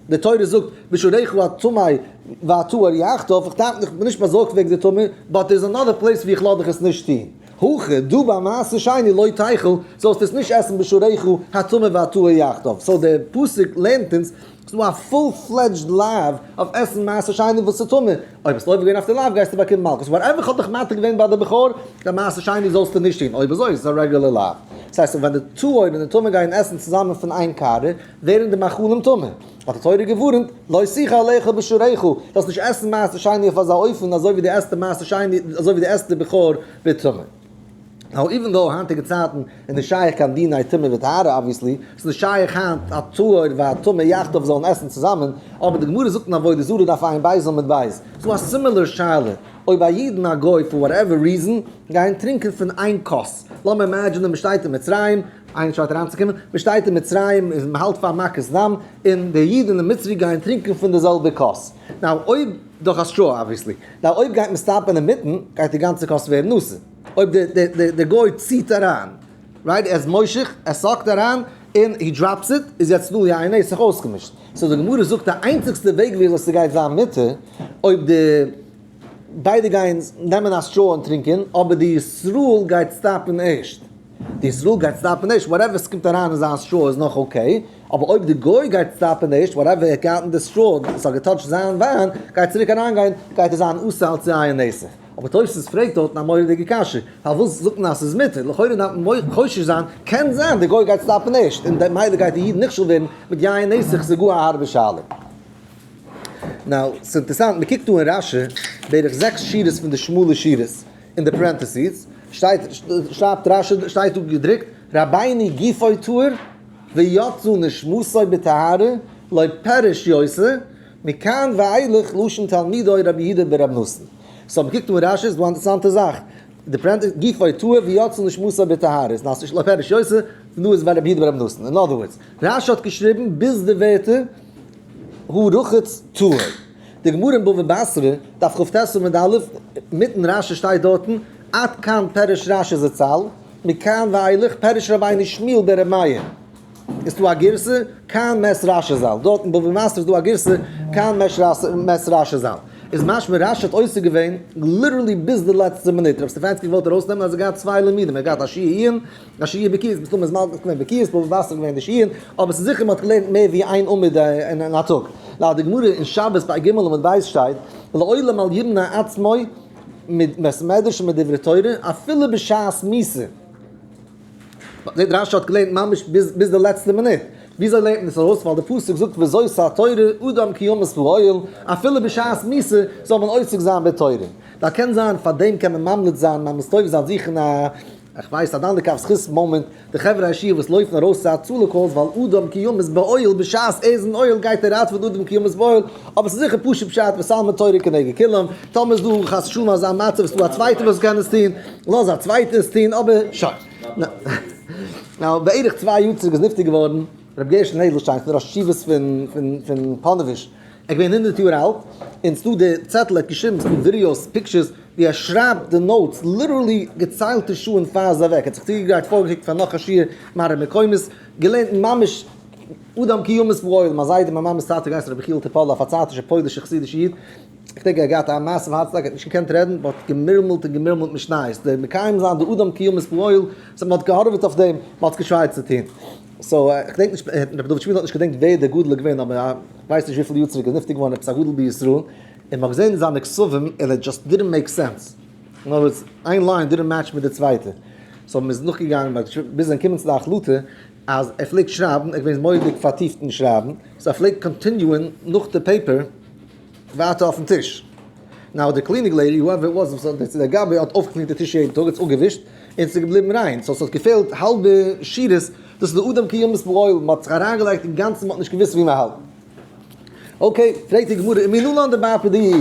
S1: די תורה זאגט בשעריך הטמא והטהור יחדיו, איך דארף, איך בין נישט באזארגט וועגן די טומאה, but there is another place ווי איך לאז דיך עס נישט טון. הכא דא ביי מעשר שני לא תאכל, זאלסטו עס נישט עסן בשעריך הטמא והטהור יחדיו. So דער פסוק לערנט אונז, ס'איז דא א full fledged לאו אויף עסן מעשר שני וואס איז טמא. אויב ביסטו עובר געווען אויף די לאו גייסטו באקומען מלקות. Whatever כ'האב דיך מתיר געווען ביי די בכור, די מעשר שני זאלסטו נישט טון. אויב אזוי איז עס א רעגולער לאו. דאס הייסט ווען די טהור און די טמא גייען עסן צוזאמען פון איין קערה, ווערן די מאכלים טמא. האט די תורה געווארנט, לא תוכל לאכול בשעריך, זאלסט נישט עסן מעשר שני אויף אזא אופן אזוי ווי דו עסט די מעשר שני, אזוי ווי דו עסט די בכור בטומאה. Now even though היינטיגע צייטן איז נישט שייך קיין דיני טומאה וטהרה obviously, ס'איז נישט שייך היינט א טהור והטמא יחדיו זאלן עסן צוזאמען, אבער די גמרא זאגט אין עבודה זרה דף עיין בית עמוד בית, ס'איז דא א similar שאלה, אויב א איד און א גוי for whatever reason גייען טרינקען פון איין כוס, לאמיר imagine ען מ'שטייט אין מצרים, איינער try ט אריינצוקומען, מ'שטייט אין מצרים און מ'האלט פאר מכת דם, און דער איד און דער מצרי גייען טרינקען פון די זעלבע כוס. Now אויב, דורך א straw obviously, now אויב גייט מען stop ן אינמיטן, גייט די גאנצע כוס ווערן אסור. אויב דער גוי ציט אריין, right, ער איז מושך, ער suck ט אריין, און he drops it, איז יעצט נאר יין נסך אויסגעמישט. So די גמרא זאגט די איינציגסטע וועג וויאזוי ס'גייט זיין מותר, אויב די ביידע גייען נעמען א straw און טרינקען, אבער די ישראל גייט stop ן ערשט. די ישראל גייט stop ן ערשט, whatever ס'קומט אריין אין זיין straw איז נאך okay, אבער אויב די גוי גייט stop ן ערשט, whatever ער האט געהאט אין די straw, ס'האט גע touch ט זיין וויין, גייט צוריק אריינגיין, גייט עס זיין אסור אלס יין נסך. אבער תוס' פרעגט דארטן א מורא'דיגע קשיא, פארוואס זאגט מען אז ס'איז מותר? לכאורה דארף מען חושש זיין, קען זיין די גוי גייט stop ן ערשט, און ממילא גייט די איד נכשל ווערן מיט יין נסך, ס'איז גאר א הארבע שאלה. Now, ס'איז אינטערעסאנט, מ'קוקט דא אין רשי, בערך זעקס שורות פון די שמאלע שורות, אין די parentheses, שטייט, שרייבט רשי, שטייט דא געדרוקט, רבינו גופו טהור, ויצאה נשמתו בטהרה, לא פירש יותר, מכאן ואילך לשון תלמידו רבי יהודה ברבי נתן. So מ'קוקט אן רשי איז דא א אינטערעסאנטע זאך, די parentheses, גופו טהור ויצאה נשמתו בטהרה, איז נאס לא פירש יותר, נו איז ביי רבי יהודה ברבי נתן. In other words, רשי האט געשריבן ביז די ווערטער הוא רוחץ טהור. די גמרא אין בבא בתרא, דף כט עמוד א', מיטן רשי שטייט דארטן, עד כאן פירש רשי זצל, מכאן ואילך פירש רבינו שמואל בר' מאיר. איז דא א גירסא, כאן מת רשי זל. דארט אין בבא בתרא איז דא א גירסא, כאן מת רשי זל. איז משמע רשי האט עוסק געווען literally ביז די לעצטע מינוט. רב סטעפאנסקי געוואלט ארויסנעמען אז ער האט געהאט צוויי לימודים, ער האט געהאט א שיעור עיון, א שיעור בקיאות, מסתמא איז מלכות געווען בקיאות, בבא בתרא געווען די שיעור, אבער ס'איז זיכער מ'האט געלערנט מער ווי איין עמוד אין א טאג. לויט די גמרא אין שבת ביי ג' עמוד ב' שטייט, לעולם אל ימנע עצמו מבית מדרש ומדברי תורה אפילו בשעת מיתה. זעט רשי האט געלערנט ממש ביז די לעצטע מינוט. וויאזוי לערנט מען עס ארויס? ווייל די פסוק זאגט וזאת התורה אדם כי ימות באוהל, אפילו בשעת מיתה זאל מען עוסק זיין בתורה. דא קען זיין פאר דעם קען מען ממליץ זיין, ממליץ טוב זיין, זוכן א איך ווייס א דן לכף זכות מאמענט, די חברה הישיבה וואס לויפן ארויס צו הצלה calls ווייל אדם כי ימות באוהל בשעת ער איז אין אוהל גייט ער ראטעווען אדם כי ימות באוהל, אבער ס'איז זיכער פשוט פשט ותלמוד תורה כנגד כולם, טאמער איז דא חס ושלום אזא מצב איז דא א צווייטער וואס קען עס טון, לאז א צווייטער עס טון, אבער שוין. Now, בערך 2 יאר צוריק איז נפטר געווארן רבי גרשון אדלשטיין פון די ראש ישיבות פון פאנאוויזש, ער איז געווען 100 יאר אלט, און ס'דא די צעטל ער האט געשריבן, ס'דא videos, pictures, ווי ער שרייבט די notes literally געציילטע שעה'ן פאר ער איז אוועק, ער האט זיך צוגעגרייט, פארגעקוקט פאר נאך א שיעור מראה מקומות, געלערנט ממש אדם כי ימות באוהל, מיין זיידע מיין מאמע'ס טאטע געהייסן רבי יחיאל טעפאלא, א פארצייטישע פוילישע חסידישע איד, איך דענק ער האט געהאט א massive heart attack, ער האט נישט געקענט רעדן, מען האט געמורמלט און געמורמלט משניות, די מקיים זיין די אדם כי ימות באוהל, so מען האט געהארעוועט אויף דעם, מען האט געטרייט צו טון. So איך געדענק נישט, רבי דוד שמידל האט נישט געדענקט ווער דער גדול איז געווען, אבער איך ווייס נישט וויפיל יאר צוריק איז נפטר געווארן עפעס א גדול בישראל, און מען האט געזען זיינע כתבים און it just didn't make sense, in other words איין line didn't match מיט די צווייטע, so מען איז נאכגעגאנגען ביז זיי קומען צו די החלטה אז ער פלעגט שרייבן, ער איז געווען מורא'דיג פארטיפט אין שרייבן, so ער פלעגט continue ען נאך די paper ווייטער אויפן טיש. Now די cleaning lady, whoever it was, וואס האט דער גבאי האט אויפגע clean ט די טיש יעדן טאג, האט עס אפגעווישט, און ס'איז געבליבן ריין, so ס'האט געפעלט האלבע שורות, דאס איז די אדם כי ימות באוהל, מ'האט זיך אריינגעלייגט אינגאנצן, מ'האט נישט געוואוסט ווי מ'האלט. Okay, פרעגט די גמרא, ומנלן דבר פדי,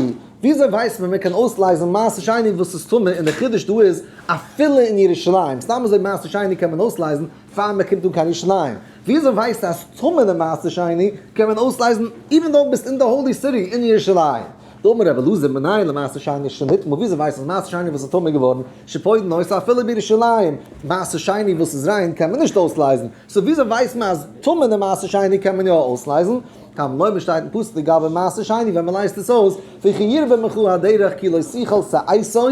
S1: וויאזוי ווייסט מען מ'קען אויסלייזן מעשר שני וואס איז טמא, און די חידוש דא איז, אפילו אין ירושלים, סתם אזוי מעשר שני קען מען אויסלייזן פאר מ'קומט אן קיין ירושלים, וויאזוי ווייסטו אז טמא'נע מעשר שני קען מען אויסלייזן even though ביסט אין די holy city אין ירושלים? דאמר רבי אלעזר מנין למעשר שני שנטמא, וויאזוי ווייסט אז מעשר שני וואס איז טמא געווארן שפודין אותו אפילו בירושלים, מעשר שני וואס איז ריין קען מען נישט אויסלייזן, so וויאזוי ווייסט מען אז טמא'נע מעשר שני קען מען יא אויסלייזן? תלמוד לומר שטייט אין פסוק לגבי מעשר שני ווען מען לייזט עס אויס, וכי ירבה ממך הדרך כי לא תוכל שאתו.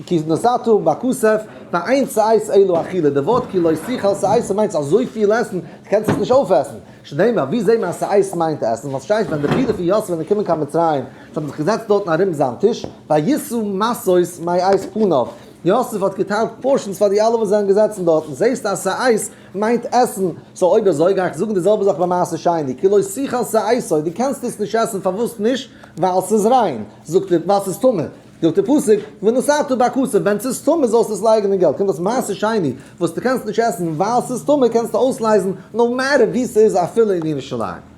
S1: כי נתתה בכסף, ואין שאת אלא אכילה, די ווארט כי לא תוכל שאת מיינט אזויפיל עסן, דו קענסט עס נישט אויפעסן. שנאמר, ווי זעהט מען אז שאת מיינט עסן? ווייל ס'שטייט ווען די ברידער פון יוסף זענען געקומען קיין מצרים, זיי האבן זיך געזעצט דארטן ארום זיין טיש, וישאו משאות מאת פניו, יוסף האט געטיילט portions פאר די אלע וואס זענען געזעצן דארטן, זעהסט אז שאת מיינט עסן, so אויב אזוי גיי איך זאגן די זעלבע זאך ביי מעשר שני, כי לא תוכל שאתו, דו קענסט עס נישט עסן פארוואס נישט? ווייל ס'איז ריין, זאגט ער, ווייל ס'איז טמא, זאגט דער פסוק, ונתתה בכסף, ווען ס'איז טמא זאלסטו עס לייגן אין געלט, קומט אויס מעשר שני וואס דו קענסט נישט עסן ווייל ס'איז טמא קענסטו אויסלייזן no matter וואו ס'איז אפילו אין ירושלים.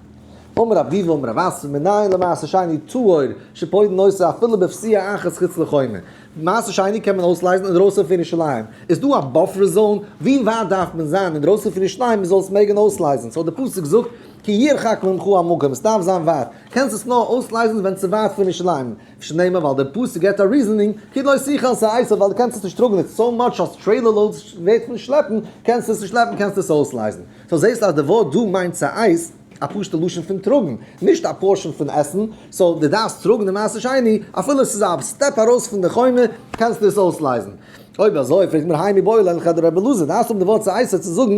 S1: אמר רב ביבי אמר רב אסי מנין למעשר שני טהור שפודין אותו אפילו בפסיעה אחת חוץ לחומה, מעשר שני קען מען אויסלייזן אינדרויסן פון ירושלים, איז דא א buffer zone? ווי ווייט דארף מען זיין אינדרויסן פון ירושלים מען זאל עס מעגן אויסלייזן? so דער פסוק זאגט כי ירחק ממך המקום, עס דארף זיין ווייט, קענסט עס נאר אויסלייזן ווען ס'איז ווייט פון ירושלים, שנאמר ווייל דער פסוק געבט א reasoning, כי לא תוכל שאתו ווייל דו קענסט עס נישט טראגן it's so much אז trailer loads ווערט פון שלעפן, קענסט עס נישט שלעפן קענסטו עס אויסלייזן. so זעסטו אז די ווארט דא מיינט שאת, א פשוטע לשון פון טראגן, נישט א portion פון עסן, so דו דארפסט טראגן די מעשר שני, אפילו עס איז א step ארויס פון די חומה, קענסטו עס אויסלייזן. אויב אזוי פרעגט מיר האי מיבעי ליה לכדרבי אלעזר, דארפסט האבן די ווארט שאתו צו זאגן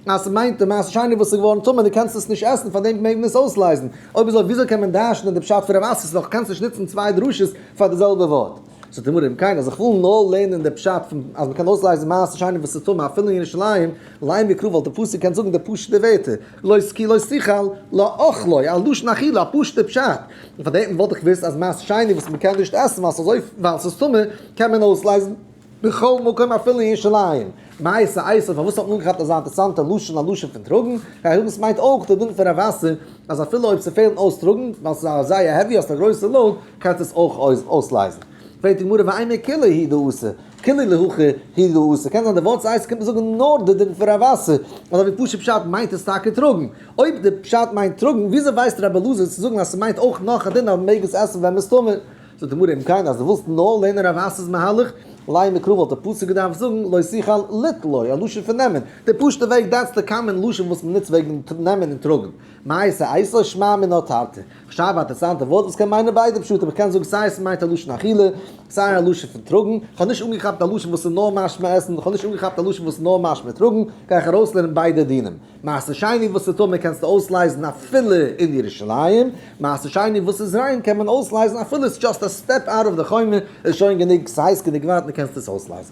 S1: אז ס'מיינט די מעשר שני וואס איז געווארן טמא, דו קענסט עס נישט עסן, פארדעם מעג מען עס אויסלייזן. אויב אזוי וויאזוי קען מען דרש'נען די פשט פון רב אסי, ס'דאך קענסט נישט נוצן צוויי דרשות פאר די זעלבע ווארט. זאגט די גמרא אם כן אז איך וויל נאר לערנען די פשט פון אז מ'קען אויסלייזן מעשר שני וואס איז טמא אפילו אין ירושלים, לימא קרא וואלט די פסוק געקענט זאגן די פשוט'ע ווערטער, לא כי לא תוכל לאכלו, א לשון אכילה, א פשוט'ע פשט. און פאר דעם וואלט איך געוואוסט אז מעשר שני וואס מ'קען נישט עסן ווייל ס'איז אזוי ווייל ס'איז טמא קען מען אויסלייזן בכל מקום אפילו אין ירושלים. מאי שאתו פארוואס האט מען אנגעכאפט אזא אינטערסאנטע לשון א לשון פון טראגן? גיי האבן ס'מיינט אויך די דין פון רב אסי אז אפילו אויב ס'פעלן אויס טראגן ווייל ס'איז א זייער heavy האסט א גרויסע load קענסט עס אויך אויסלייזן. פרעגט די גמרא ואימא כוליה הוא דאתא כוליה להכי הוא דאתא קען זיין די ווארט שאתו קומט מען זאגן נאר די דין פון רב אסי אזוי ווי פשוט פשט מיינט עס טאקע טראגן. אויב די פשט מיינט טראגן וויאזוי ווייסט רבי אלעזר צו זאגן אז ס'מיינט אויך נאך א דין אז מ'מעג עס עסן ווען מ'איז טמא? זאגט די גמרא אם כן אז דו ווילסט נאר לערנען רב אסי'ס מהלך, לימא קרא וואלט די פסוק געדארפט זאגן לא תוכל ליטלו, א לשון פון נעמען, די פשוטע וועג that's די common לשון וואס מ'נוצט וועגן נעמען און טראגן, מאי שאתו שמע מינה תרתי. כ'שרייב א אינטערעסאנטע ווארט וואס קען מיינען ביידע פשטים, איך קען זאגן סיי עס מיינט א לשון אכילה, סיי א לשון פון טראגן, כ'האב נישט אנגעכאפט א לשון וואס איז נאר משמע עסן, כ'האב נישט אנגעכאפט א לשון וואס איז נאר משמע טראגן, גיי איך ארויסלערנען ביידע דינים. מעשר שני וואס איז טמא קענסטו אויסלייזן אפילו אין ירושלים, מעשר שני וואס איז ריין קען מען אויסלייזן אפילו עס איז just a step out of די חומה, איז שוין גענוג, ס'הייסט גענוג ווייט מען קענסט עס אויסלייזן.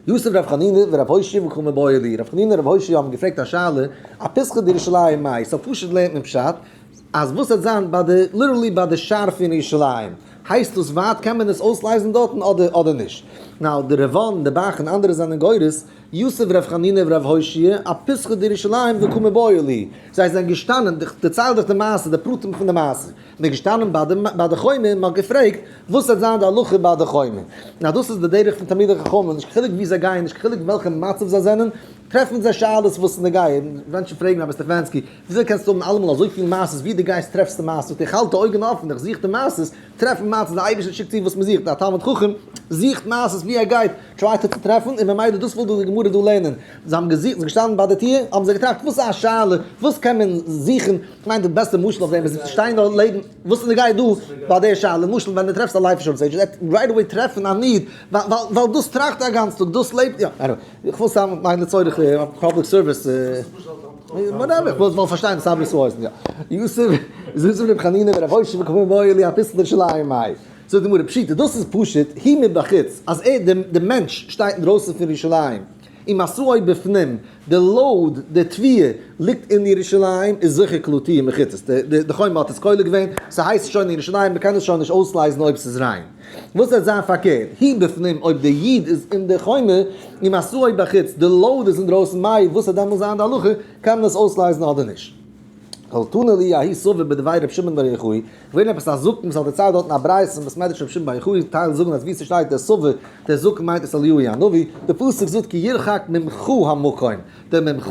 S1: יתיב רב חנינא ורב הושעיא וקא מיבעיא להו, רב חנינא און רב הושעיא האבן געפרעגט א שאלה, אפיתחא דירושלים מאי, so פשוט לערנט מען פשט, אז וואס וועט זיין ביי די, literally ביי די שער פון ירושלים, הייסט דאס ווייט קען מען עס אויסלייזן דארטן אדער אדער נישט? now די ריב"ן, די ב"ח און אנדערע זענען גורס, יתיב ר' חנינא ור' הושעיא, אפיתחא דירושלים וקא מיבעיא להו, זיי זענען געשטאנען, איך דערצייל דיך די מעשה, די פרטים פון די מעשה, מען איז געשטאנען ביי די ביי די חומה און מען האט געפרעגט, וואס וועט זיין די הלכה ביי די חומה? now דאס איז די דרך פון תלמידי חכמים, נישט קיין חילוק וואו זיי גייען, נישט קיין חילוק וועלכע מצב זיי זענען, טרעפן זיי שאלות וואס איז נוגע, מענטשן פרעגן רבי סטעפאנסקי, וויאזוי קענסטו האבן אלעמאל אזויפיל מעשות, וואו דו גייסט טרעפסטו מעשות, איך האלט די אויגן אפן, איך זוך די מעשות, טרעפן מעשות, די אייבערשטער שיקט צו וואס מען זוכט, א תלמיד חכם זוכט מעשות וואו ער גייט, try ט ער צו טרעפן, און ממילא דאס וויל דא די גמרא דא לערנען, זיי האבן געזוכט, זיי זענען געשטאנען ביי די טיר, האבן זיי געטראכט וואס איז א שאלה, וואס קען מען זוכן, איך מיין די בעסטע משל אויף דעם איז שטיין דארט לעבן, וואס איז נוגע דא ביי די שאלה, למשל ווען דו טרעפסט א life insurance agent, ער וועט right away טרעפן א need, ווייל דאס טראכט ער א גאנץ טאג, דאס לעבט, יא, anyway, איך וויל סתם מיין לצורך public service, whatever, איך וויל פארשטיין די סברות האוזן, יא. יתיב, יתיב רבי חנינא ורבי הושעיא וקא מיבעיא להו אפיתחא דירושלים מאי. זאגט די גמרא פשיטא, דאס איז פשוט, הוא מבחוץ, אז ער, די מענטש, שטייט אינדרויסן פון ירושלים, ומשאו בפנים, די load, די תבואה, ליגט אין ירושלים, איז זיכער קלטוה מחיצות, די חומה האט עס כולל געווען, ס'הייסט שוין אין ירושלים, מ'קען עס שוין נישט אויסלייזן אויב ס'איז ריין. וואס וועט זיין פארקערט, הוא בפנים, אויב די איד איז אין די חומה, ומשאו בחוץ, די load איז אינדרויסן, מאי, וואס וועט דעמאלס זיין די הלכה, קען מען עס אויסלייזן אדער נישט? תנא להו ההוא סבא בדבי רבי שמעון בר יוחאי, געווען עפעס א זקן וואס האט דערציילט דארטן א ברייתא אין בית מדרש רבי שמעון בר יוחאי, טייל זאגן אז ווי ס'שטייט דער סבא, דער זקן מיינט עס אליהו הנביא, די פסוק זאגט כי ירחק ממך המקום, דער ממך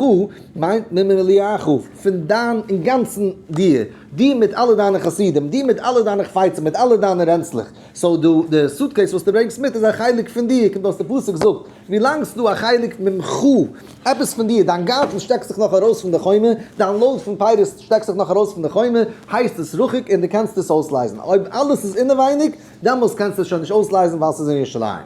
S1: מיינט ממלואך, פון דיין אינגאנצן דיר, דיר מיט אלע דיינע חסידים, דיר מיט אלע דיינע חפצים, מיט אלע דיינע רענצלעך, so דו, די suitcase וואס דו ברענגסט מיט איז א חלק פון דיר, קומט אויס די פסוק זאגט, ווילאנג ס'דא א חלק ממך, עפעס פון דיר, דיין גארטל שטעקט זיך נאך ארויס פון די חומה, דיין load פון פירות. ס'שטעקט זיך נאך ארויס פון די חומה, הייסט עס רחוק און דו קענסט עס אויסלייזן. אויב אלעס איז אינעווייניג, דעמאלס קענסטו עס שוין נישט אויסלייזן ווייל ס'איז אין ירושלים.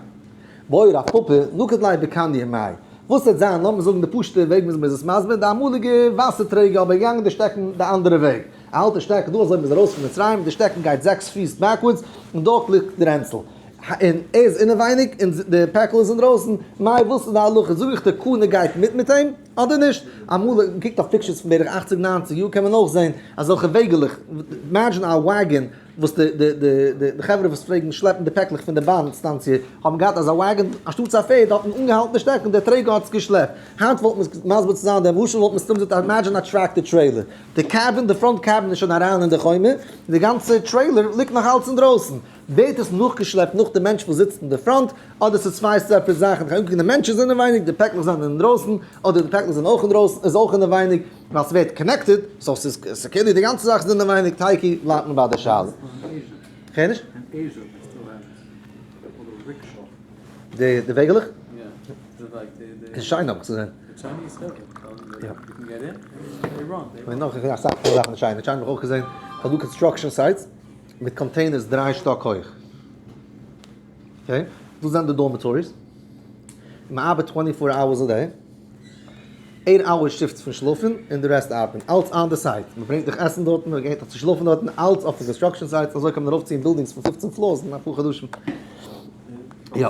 S1: בעי רב פפא, נקט ליה בקניא מאי. וואס וועט זיין, לאמיר זאגן די פשוט'ע וועג וויאזוי מ'איז עס מסביר, די אמאליגע וואסער טרעגער אבער געגאנגען די שטעקן די אנדערע וועג. ער האלט די שטעקן דא אזוי מ'איז ארויס פון מצרים, די שטעקן גייט זעקס פיס backwards, און דארט ליגט די רענצל. און ער איז אינעווייניג און די פעקל איז אינדרויסן, מאי וואס איז די הלכה, זאג איך די קנה גייט מיט מיט אים אדער נישט? אמאל מען קוקט אויף pictures פון בערך אכציג ניינציג יאר קען מען אויך זען אזעלכע וועגעלעך, imagine א wagon וואס די די די די חברה וואס פלעגן שלעפן די פעקלעך פון די באן סטאנציע האבן געהאט אזא wagon אנשטאטס א פערד האט מען אנגעהאלטן די שטעקן דער טרעגער האט עס געשלעפט, היינט וואלט מען מסביר צו זיין דעם משל וואלט מען סתם געזאגט imagine א tractor trailer, די cabin די front cabin איז שוין אריין אין די חומה, די גאנצע trailer ליגט נאך אלץ אינדרויסן. ווערט עס נאכגעשלעפט נאך די מענטש וואס זיצט אין די front, אדער ס'איז צוויי separate זאכן, כ'גיי אנקוקן די מענטשן זענען אינעווייניג, די פעקלעך זענען אינדרויסן, אדער די פעקלעך זענען אויך אינדרויסן, איז אויך אינעווייניג, ווייל ס'ווערט connected, so ס'איז ס'כאילו די גאנצע זאך איז אינעווייניג, תיקו בלייבט מען ביי די שאלה. כ'הער נישט. די די וועגעלעך? איז שיין אבער צו זען. כ'מיין נאך אסאך זאכן אין China, China האב איך אויך געזען, ס'דא construction sites. מיט containers דריי שטאק הויך. Okay, דאס זענען די dormitories. מען ארבעט twenty four hours a day. Eight hour shifts פון שלאפן און די rest ארבעטן. אלץ on the site. מען ברענגט דיך עסן דארטן, מען געבט דיך צו שלאפן דארטן, אלץ אויף די construction sites. אזוי קען מען ארויפציען buildings פון 15 floors אין אפאר חדשים. יא.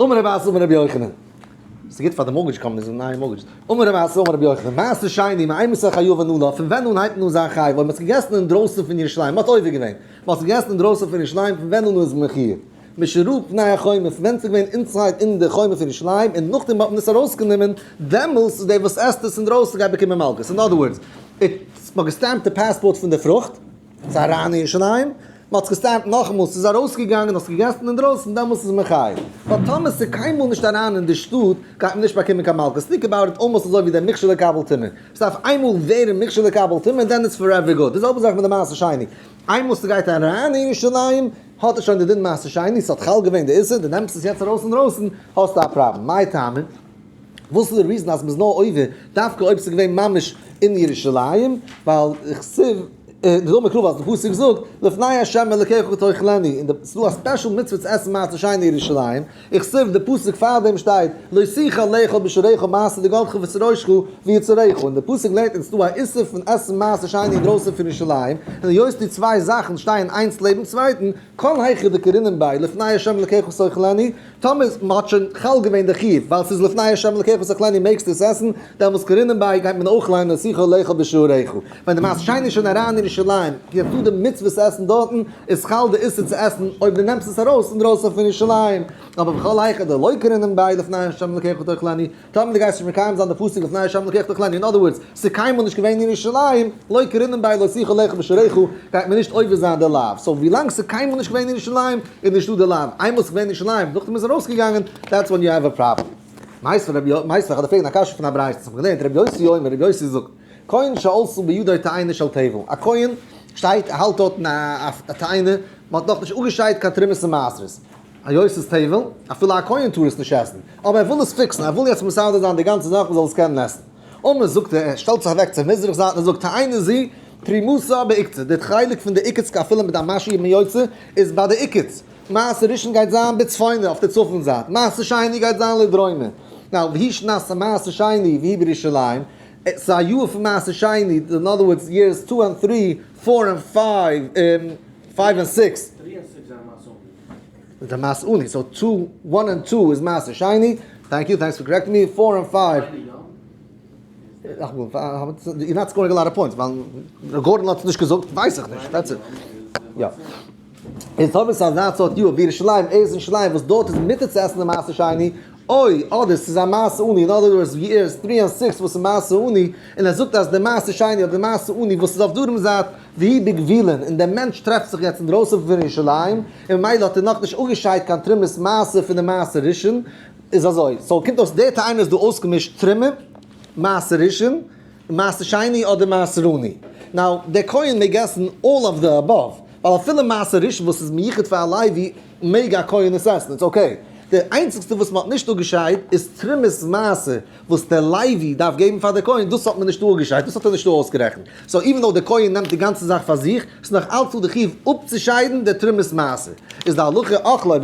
S1: אמר רבי אסי אמר רבי יוחנן. ס'גוט פאר די mortgage companies און נייע mortgages. אמר רבי אסי אמר רבי יוחנן, מעשר שני, מאימתי חייבין עליו, פון ווען אן הייבט מען אן זיין חייב, אויב מ'האט עס געגעסן אינדרויסן פון ירושלים, מ'האט עובר געווען, מ'האט עס געגעסן אינדרויסן פון ירושלים, פון ווען אן איז מען מחויב? משרא פני החומה, פון ווען ס'איז געווען inside אין די חומה פון ירושלים, און נאכדעם האט מען עס ארויסגענומען, דעמאלס איז דער וואס עסט עס אינדרויסן גייט באקומען מלקות. אין other words, מ'האט גע stamp ט די פאספארט פון די פרוכט, ס'איז אריין אין ירושלים, מ'האט עס גע stamp ט נאכאמאל, ס'איז ארויסגעגאנגען, האסט געגעסן אינדרויסן, דעמאלס איז מען חייב. ווייל טאמער ס'איז קיינמאל נישט אריין אין די שטאט, גייט מען נישט באקומען קיין מלקות. Think about it, almost אזוי ווי דער מוכשר לקבל טומאה. ס'דארף איינמאל ווערן מוכשר לקבל טומאה, then it's forever good. די זעלבע זאך מיט די מעשר שני. איינמאל ס'גייט אריין אין ירושלים, האט עס שוין די דין מעשר שני, ס'האט חל געווען די איסור, דו נעמסט עס יעצט ארויס אינדרויסן, האסטו א פראבלעם. מאי טעמא? וואס איז די reason אז מ'איז נאר עובר דווקא אויב ס'איז געווען ממש אין ירושלים? ווייל כתיב דאמר קרא ווייל די פסוק זאגט לפני ה' אלקיך תאכלנו און ס'איז דא א special מצוה צו עסן מעשר שני אין ירושלים, וכתיב די פסוק פארדעם שטייט לא תוכל לאכול בשעריך מעשר דגנך ותירושך ויצהרך און די פסוק לערנט אונז ס'דא א איסור פון עסן מעשר שני אינדרויסן פון ירושלים, און היות די צוויי זאכן שטייען איינס לעבן צווייטן, כל היכא דקרינן ביה לפני ה' אלקיך תאכלנו, טאמער מען האט שוין חל געווען די חיוב ווייל ס'איז לפני ה' אלקיך תאכלנו מעגסטו עס עסן, דעמאלס קרינן ביה גייט מען אויך ליינען לא תוכל לאכול בשעריך. ווען די מעשר שני איז שוין אריין אין ירושלים, איז דא די מצוה צו עסן דארטן, איז חל די איסור צו עסן אויב דו נעמסט עס ארויס אינדרויסן פון ירושלים. אבער וכל היכא דלא קרינן ביה לפני ה' אלקיך תאכלנו, טאמער דו גייסט נישט מקיים זיין די פסוק לפני ה' אלקיך תאכלנו, אין other words, ס'איז קיינמאל נישט געווען אין ירושלים, לא קרינן ביה לא תוכל לאכול בשעריך, גייט מען נישט עובר זיין די לאו. So ווילאנג ס'איז קיינמאל נישט געווען אין ירושלים, איז נישטא די לאו. איינמאל ס'איז געווען אין ירושלים, נאכדעם איז ארויסגעגאנגען, that's when you have a problem. מיתיבי רבי יוסי, מיתיבי, כ'האב דיר פרעגן א קשיא פון א ברייתא, האט מען געלערנט רבי יוסי אומר, רבי יוסי זאגט, כהן שעלתה בידו תאנה של טבל, א כהן שטייט, ער האלט דארטן א תאנה, מ'האט נאכנישט אפגעשיידט קיין תרומות און מעשרות. היות ס'איז טבל, אפילו א כהן טאר עס נישט עסן, אבער ער וויל עס fix ן, ער וויל יעצט מסדר זיין די גאנצע זאך מ'זאל עס קענען עסן. אמר זאגט ער, ער שטעלט זיך אוועק צו מזרח זייט און זאגט תאנה זו תרומתה בעוקצה, די חלק פון די עוקץ אפילו מיט א משהו איז מען יוצא, איז ביי די עוקץ. מעשר ראשון גייט זיין בצפונה אויף די צפון זייט, מעשר שני גייט זיין לדרומה. Now, והיא שנת המעשר שני והיא בירושלים, ס'איז א יאר פון מעשר שני, in other words years two and three, four and five, five and six.
S2: Three and six זענען מעשר עני.
S1: די מעשר עני, so two, one and two איז מעשר שני, thank you, thanks for correcting me, four and five. You're not scoring a lot of points, ווייל גארדאן האט עס נישט געזאגט, ווייס איך נישט, that's it. יא. איז טאמער ס'איז אזא סארט יאר ווי ירושלים, ער איז אין ירושלים וואס דארט איז מותר צו עסן די מעשר שני, אוי, אדער ס'איז א מעשר עני, אין other words years three and six וואס איז מעשר עני, און ער זאגט אז די מעשר שני אדער די מעשר עני וואס איז אויף דרום זייט, והיא בגבולין, און דער מענטש טרעפט זיך יעצט אינדרויסן פון ירושלים, און ממילא האט ער נאכנישט אפגעשיידט קיין תרומת מעשר פון די מעשר ראשון, איז אזוי, so קומט אויס די תאנה איז דא אויסגעמישט תרומה, מעשר ראשון, מעשר שני אדער מעשר עני. Now, דער כהן מעג עסן all of the above, ווייל אפילו מעשר ראשון וואס איז מיוחד פאר א לוי מעג א כהן עס עסן, it's okay. די איינציגסטע וואס מ'האט נישט אפגעשיידט איז תרומת מעשר וואס דער לוי דארף געבן פאר די כהן, דאס האט מען נישט אפגעשיידט, דאס האט ער נישט אויסגערעכנט. so even though דער כהן נעמט די גאנצע זאך פאר זיך, ס'איז נאך אלץ דא די חיוב אפצושיידן די תרומת מעשר. איז די הלכה אכלה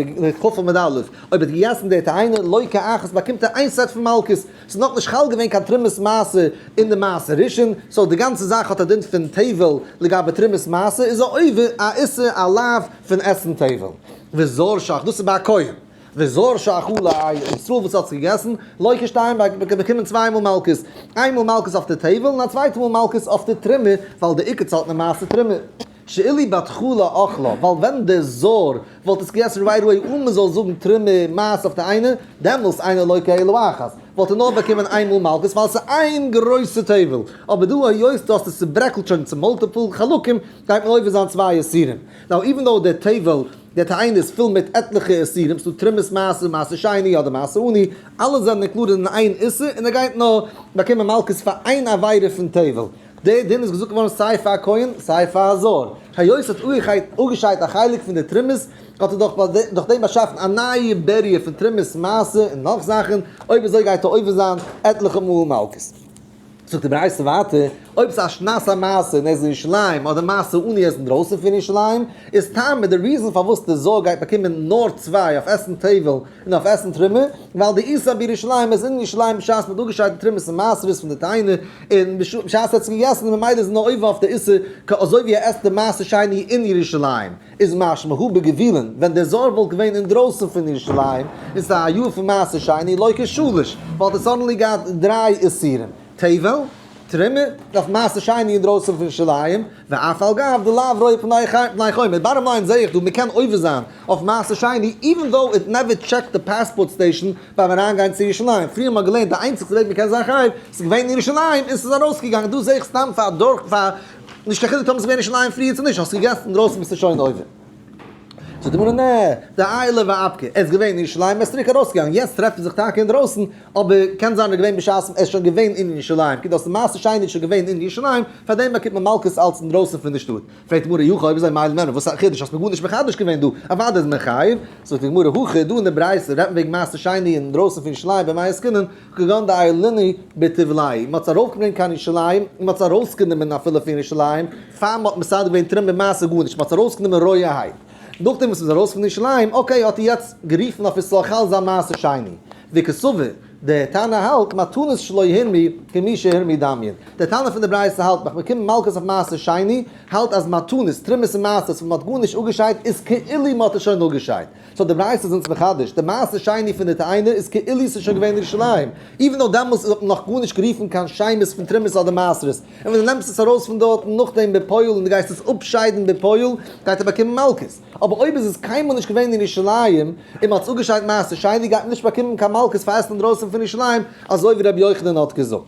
S1: כ' עמוד א', אויב ער האט געגעסן די תאנה לוקה אחת באקומט ער איין סעט פון מלקות, ס'איז נאכנישט חל געווען קיין תרומת מעשר אין די מעשר ראשון, so די גאנצע זאך האט א דין פון טבל לגבי תרומת מעשר, איז א עובר א איסור א לאו פון עסן טבל. וזר שאכל, דאס איז ביי א כהן. וזר שאכלה א ישראל וואס האט עס געגעסן, לוקה שתיים באקומען צוויי מאל מלקות, איין מאל מלקות אויף די טבל און א צווייטע מאל מלקות אויף די תרומה, ווייל די עיקר צאלט מען מעשר תרומה. שאילו בתחלה אכלה, ווייל ווען דער זר וואלט עס געגעסן right away אן מען זאל זאגן תרומה מעשר אויף די איינע, דעמאלס אינו לוקה אלא אחת, וואלט ער נאר באקומען איין מאל מלקות ווייל עס איז איין גרויסע טבל, אבער דא היות דו האסט עס צוברעקלט שוין צו multiple חלקים, גייט מען עובר זיין צוויי איסורים. now even though דער טבל, דער תאנה איז פול מיט עטליכע איסורים, ס'דא תרומת מעשר, מעשר שני אדער מעשר עני, אלע זענען included אין איין איסור און ער גייט נאר באקומען מלקות פאר איין עבירה פון טבל. דער דין איז געזאגט געווארן סיי פאר א כהן סיי פאר א זר. היות ער האט אפגעשיידט א חלק פון די תרומות, האט ער דאך דורך דעם באשאפן א נייע בריה פון תרומות מעשר און נאך זאכן, אויב אזוי גייט ער עובר זיין עטליכע מאל מלקות. זאגט די ברייתא ווייטער, אויב ס'איז א שנת המעשר און ער איז אין ירושלים, אדער מעשר עני ער איז אינדרויסן פון ירושלים, איז טעמא די reason פארוואס די זר גייט באקומען נאר צוויי אויף עסן טבל און אויף עסן תרומה, ווייל דאיתיה בירושלים איז אין ירושלים בשעת מ'האט אפגעשיידט די תרומות און מעשרות פון די תאנה, און בשעת ער האט עס געגעסן און ממילא איז נאר עובר אויף די איסור אזוי ווי ער עסט די מעשר שני אין ירושלים, איז משמע הא בגבולין, ווען דער זר וואלט געווען אינדרויסן פון ירושלים, און ס'איז א יאר פון מעשר שני, לוקה שלש, וואלט ער suddenly געהאט דריי איסורים, טבל, תרומה, אויף מעשר שני אינדרויסן פון ירושלים, ואף על גב דלאו רואה פני חומה. bottom line זעה איך דא, מ'קען עובר זיין אויף מעשר שני, even though it never checked די passport station ביים אריינגיין צו ירושלים. פריער האט מען געלערנט די איינציגסטע וועג מ'קען זיין חייב, ס'איז געווען אין ירושלים און ס'איז ארויסגעגאנגען, דא זעה איך סתם פאר דורך פאר נישט קיין חילוק טאמער ס'איז געווען אין ירושלים פריער צו נישט, האסט געגעסן אינדרויסן ביסטו שוין עובר. זאגט די גמרא נע, דעייל ואפקיה, ער איז געווען אין ירושלים ער איז צוריק ארויסגעגאנגען, יעצט טרעפט ער זיך טאקע אינדרויסן, אבער קען זיין ער איז געווען בשעת ער איז שוין געווען אין ירושלים, כי דאס איז מעשר שני איז שוין געווען אין ירושלים, פארדעם באקומט מען מלקות אלץ אינדרויסן פון די שטאט. פרעגט די גמרא אי הכי אויב אזוי מאי למימרא, וואס א חידוש האסט מיר גארנישט מחדש געווען דא, אוודאי איז מען חייב, זאגט די גמרא הכא דא אין די ברייתא רעדט מען וועגן מעשר שני אינדרויסן פון ירושלים במאי עסקינן, כגון דעיילינהו בטיבלייהו, מען האט עס ארויפגעברענגט קיין ירושלים, און מען האט עס ארויסגענומען אפילו פון ירושלים, פאר מען האט מסדר געווען תרומה מעשר גארנישט, מען האט עס ארויסגענומען רויערהייט. נאכדעם וואס מען איז ארויס פון ירושלים, okay האט ער יעצט גערופן אויף עס זאל חל זיין מעשר שני. וקסבר, דער תנא האלט, מתנות שלא הורמו כמי שהורמו דמיין. דער תנא פון די ברייתא האלט, נאך באקומען מלקות אויף מעשר שני, האלט אז מתנות, תרומות און מעשרות וואס מען האט גארנישט אפגעשיידט איז כאילו מען האט עס שוין אפגעשיידט. so די ברייתא איז אונז מחדש, די מעשר שני פון די תאנה איז כאילו ס'איז שוין געווען אין ירושלים, even though דעמאלס האט מען נאך גארנישט גערופן קיין שמות פון תרומות אדער מעשרות, און ווען דו נעמסט עס ארויס פון דארטן נאכדעם בפועל און דו גייסט עס אפשיידן בפועל, גייט ער באקומען מלקות. אבער אויב איז עס קיינמאל נישט געווען אין ירושלים, און מ'האט עס אפגעשיידט מעשר שני, גייט מען נישט באקומען קיין מלקות פאר עסן אינדרויסן פון ירושלים, אזוי ווי רבי יוחנן האט געזאגט.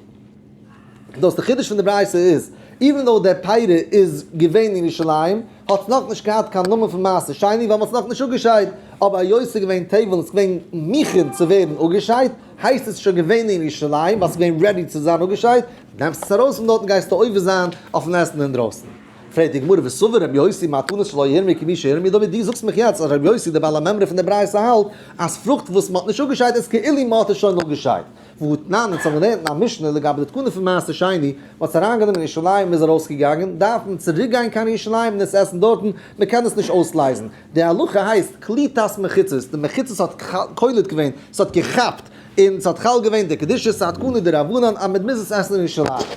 S1: דאס די חידוש פון די ברייתא איז, even though דער פירא איז געווען אין ירושלים, האט עס נאכנישט געהאט קיין נאמען פון מעשר שני ווייל מען האט עס נאכנישט אפגעשיידט, אבער היות עס איז געווען טבל און עס איז געווען מוכן צו ווערן אפגעשיידט, הייסט עס שוין געווען אין ירושלים ווייל עס איז געווען ready צו זיין אפגעשיידט, נעמסט עס ארויס פון דארט און גייסטו עובר זיין אויפן עסן אינדרויסן. פרעגט די גמרא וסבר רבי יוסי מתנות שלא הורמו כמי שהורמו דמי, דו זאגסט מיך יעצט אז רבי יוסי דער בעל המימרא פון די ברייתא האלט אז פרוכט וואס מען האט נישט אפגעשיידט איזכאילו מען האט עס שוין אפגעשיידט, והתנן, אונז האבן געלערנט אין א משנה לגבי די תקנה פון מעשר שני, מ'האט עס אריינגענומען אין ירושלים און איז ארויסגעגאנגען, דארף מען צוריק גיין קיין ירושלים און עס עסן דארטן, מען קען עס נישט אויסלייזן. די הלכה הייסט קליטת מחיצות, די מחיצות האט קולט געווען, ס'האט געכאפט, און ס'האט חל געווען די קדושה, ס'איז א תקנה דרבנן אז מען מוז עס עסן אין ירושלים.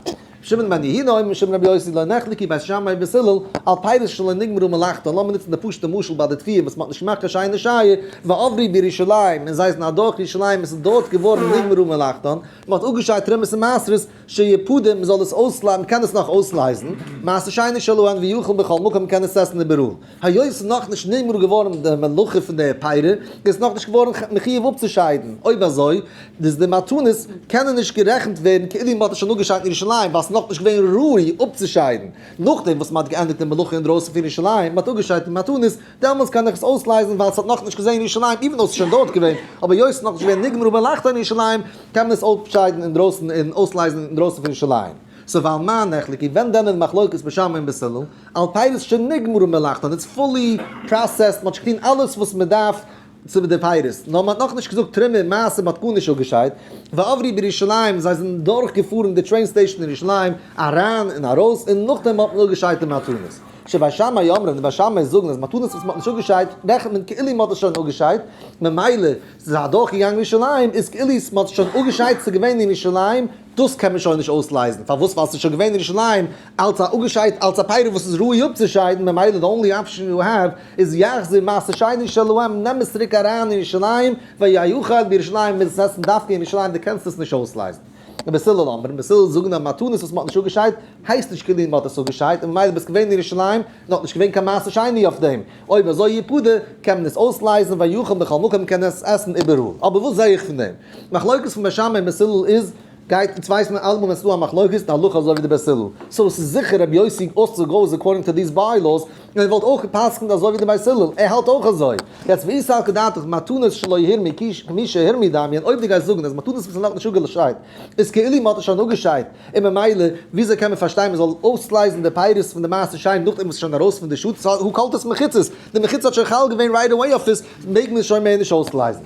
S1: שמעון בן יהודה אומר משום רבי יוסי לא נחלקו בית שמאי ובית הלל על פירות שלא נגמרו מלאכתן, לאמיר נוצן די פשוט'ע משל ביי די תבואה וואס מ'האט נישט געמאכט קיין שיינע שייער, ועברו בירושלים, און זיי זענען אדורך ירושלים און ס'איז דארט געווארן נגמרו מלאכתן, מ'האט אפגעשיידט תרומות און מעשרות, שיפדה, מ'זאל עס אויסלייזן, מ'קען עס נאך אויסלייזן, מעשר שני שלהן ויאכל בכל מקום, מ'קען עס עסן איבעראל. היות ס'איז נאכנישט נגמר געווארן די מלאכה פון די פירות, איז נאכנישט געווארן מחויב אפצושיידן, אויב אזוי, איז די מתנות קענען נישט גערעכנט ווערן כאילו מ'האט עס שוין אפגעשיידט אין ירושלים, ווייל ס'איז נאכנישט געווען ראוי אפצושיידן. נאכדעם וואס מ'האט געענדיגט די מלאכה אינדרויסן פון ירושלים, מ'האט אפגעשיידט די מתנות, דעמאלטס קען איך עס אויסלייזן ווייל ס'האט נאכנישט געזען ירושלים, even though ס'איז שוין דארט געווען, אבער היות ס'איז נאכנישט געווען נגמרה מלאכתו אין ירושלים, קען מען עס אפשיידן אינדרויסן און אויסלייזן אינדרויסן פון ירושלים. so ועל מה נחלקו, ווען דען איז מחלוקת בית שמאי און בית הלל? על פירות שנגמרה מלאכתן, it's fully processed, מ'האט שוין געטון אלעס וואס מ'דארף צו די פירות, נאר מען האט נאכנישט געזאגט תרומה און מעשר, מען האט גארנישט אפגעשיידט, ועברו בירושלים, זיי זענען דורך געפארן די train station אין ירושלים, אריין און ארויס, און נאכדעם האט מען אפגעשיידט די מתנות. שבית שמאי אומרים, די בית שמאי זאגן אז מתנות וואס מען האט נישט אפגעשיידט, רעכנט מען כאילו מען האט עס שוין אפגעשיידט, ממילא ס'איז אדורך געגאנגען ירושלים, איז כאילו מען האט עס שוין אפגעשיידט, ס'איז געווען אין ירושלים, דאס קען מען שוין נישט אויסלייזן, פארוואס? ווייל ס'איז שוין געווען אין ירושלים אלץ א אפגעשיידט, אלץ א פירות וואס איז ראוי אפצושיידן, ממילא די only option you have איז יחזיר מעשר שני שלהם, נעם עס צוריק אריין אין ירושלים, ויאכל בירושלים, מוז עס עסן דווקא אין ירושלים, דו קענסט עס נישט אויסלייזן. און בית הלל אומרים, בית הלל זאגן אז מתנות וואס מ'האט נישט אפגעשיידט, הייסט נישט כאילו מ'האט עס אפגעשיידט, און ממילא ביסט געווען אין ירושלים, און האט נישט געווען קיין מעשר שני אויף דעם. אויב אזוי יפדה, קען מען עס אויסלייזן, ויאכל בכל מקום, קען עס עסן איבעראל. אבער וואס זע איך פון דעם? מחלוקת פון בית שמאי און בית הלל איז, גייט, אונז ווייסט מען אלעמאל ווען ס'איז דא א מחלוקת איז די הלכה אזוי ווי די בית הלל. so ס'איז זיכער רבי יוסי also goes according to these bylaws, און ער וואלט אויך גע'פסק'נט אזוי ווי די בית הלל, ער האלט אויך אזוי. יעצט ואי סלקא דעתך מתנות שלא הורמו כמי שהורמו דמיין, אויב דו גייסט זאגן אז מתנות וואס איז נאכנישט אפגעשיידט איז כאילו מ'האט עס שוין אפגעשיידט, און ממילא וויאזוי קען מען פארשטיין מ'זאל אויסלייזן די פירות פון די מעשר שני נאכדעם וואס איז שוין ארויס פון די שטאט, who called עס מחיצות, די מחיצה האט שוין חל געווען right away אויף עס, מעג מען עס שוין מער נישט אויסלייזן.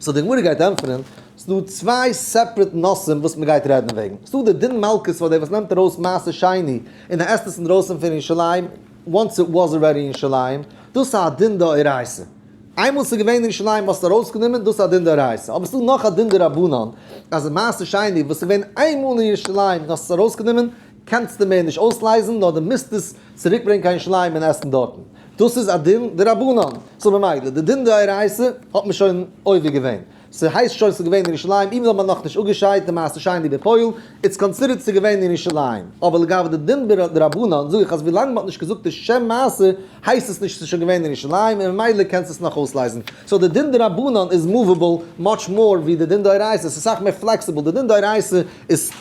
S1: so די גמרא גייט ענטפערן, ס'דא צוויי separate נושאים וואס מ'גייט רעדן וועגן. ס'דא די דין מלקות פאר דער וואס נעמט ארויס מעשר שני און ער עסט עס אינדרויסן פון ירושלים, once it was already אין ירושלים, דאס איז א דין דאורייתא. איינמאל ס'איז געווען אין ירושלים האסטו ארויסגענומען, דאס איז א דין דאורייתא. אבער ס'דא נאך א דין דרבנן, אז מעשר שני וואס איז געווען איינמאל אין ירושלים און האסט עס ארויסגענומען, קענסטו מער נישט אויסלייזן, נאר דו מוזט עס צוריקברענגען קיין ירושלים און עסן דארטן. דאס איז א דין דרבנן. so ממילא, די דין דאורייתא האט מען שוין עובר געווען. ס'הייסט שוין ס'איז געווען אין ירושלים, even though מ'האט נאכנישט אפגעשיידט די מעשר שני בפועל, it's considered ס'איז געווען אין ירושלים. אבער לגבי די דין דרבנן זאג איך אז ווילאנג מ'האט נישט געזאגט די שם מעשר הייסט עס נישט ס'איז שוין געווען אין ירושלים און ממילא קענסטו עס נאך אויסלייזן. so די דין דרבנן איז movable much more ווי די דין דאורייתא, ס'איז אסאך מער flexible, די דין דאורייתא איז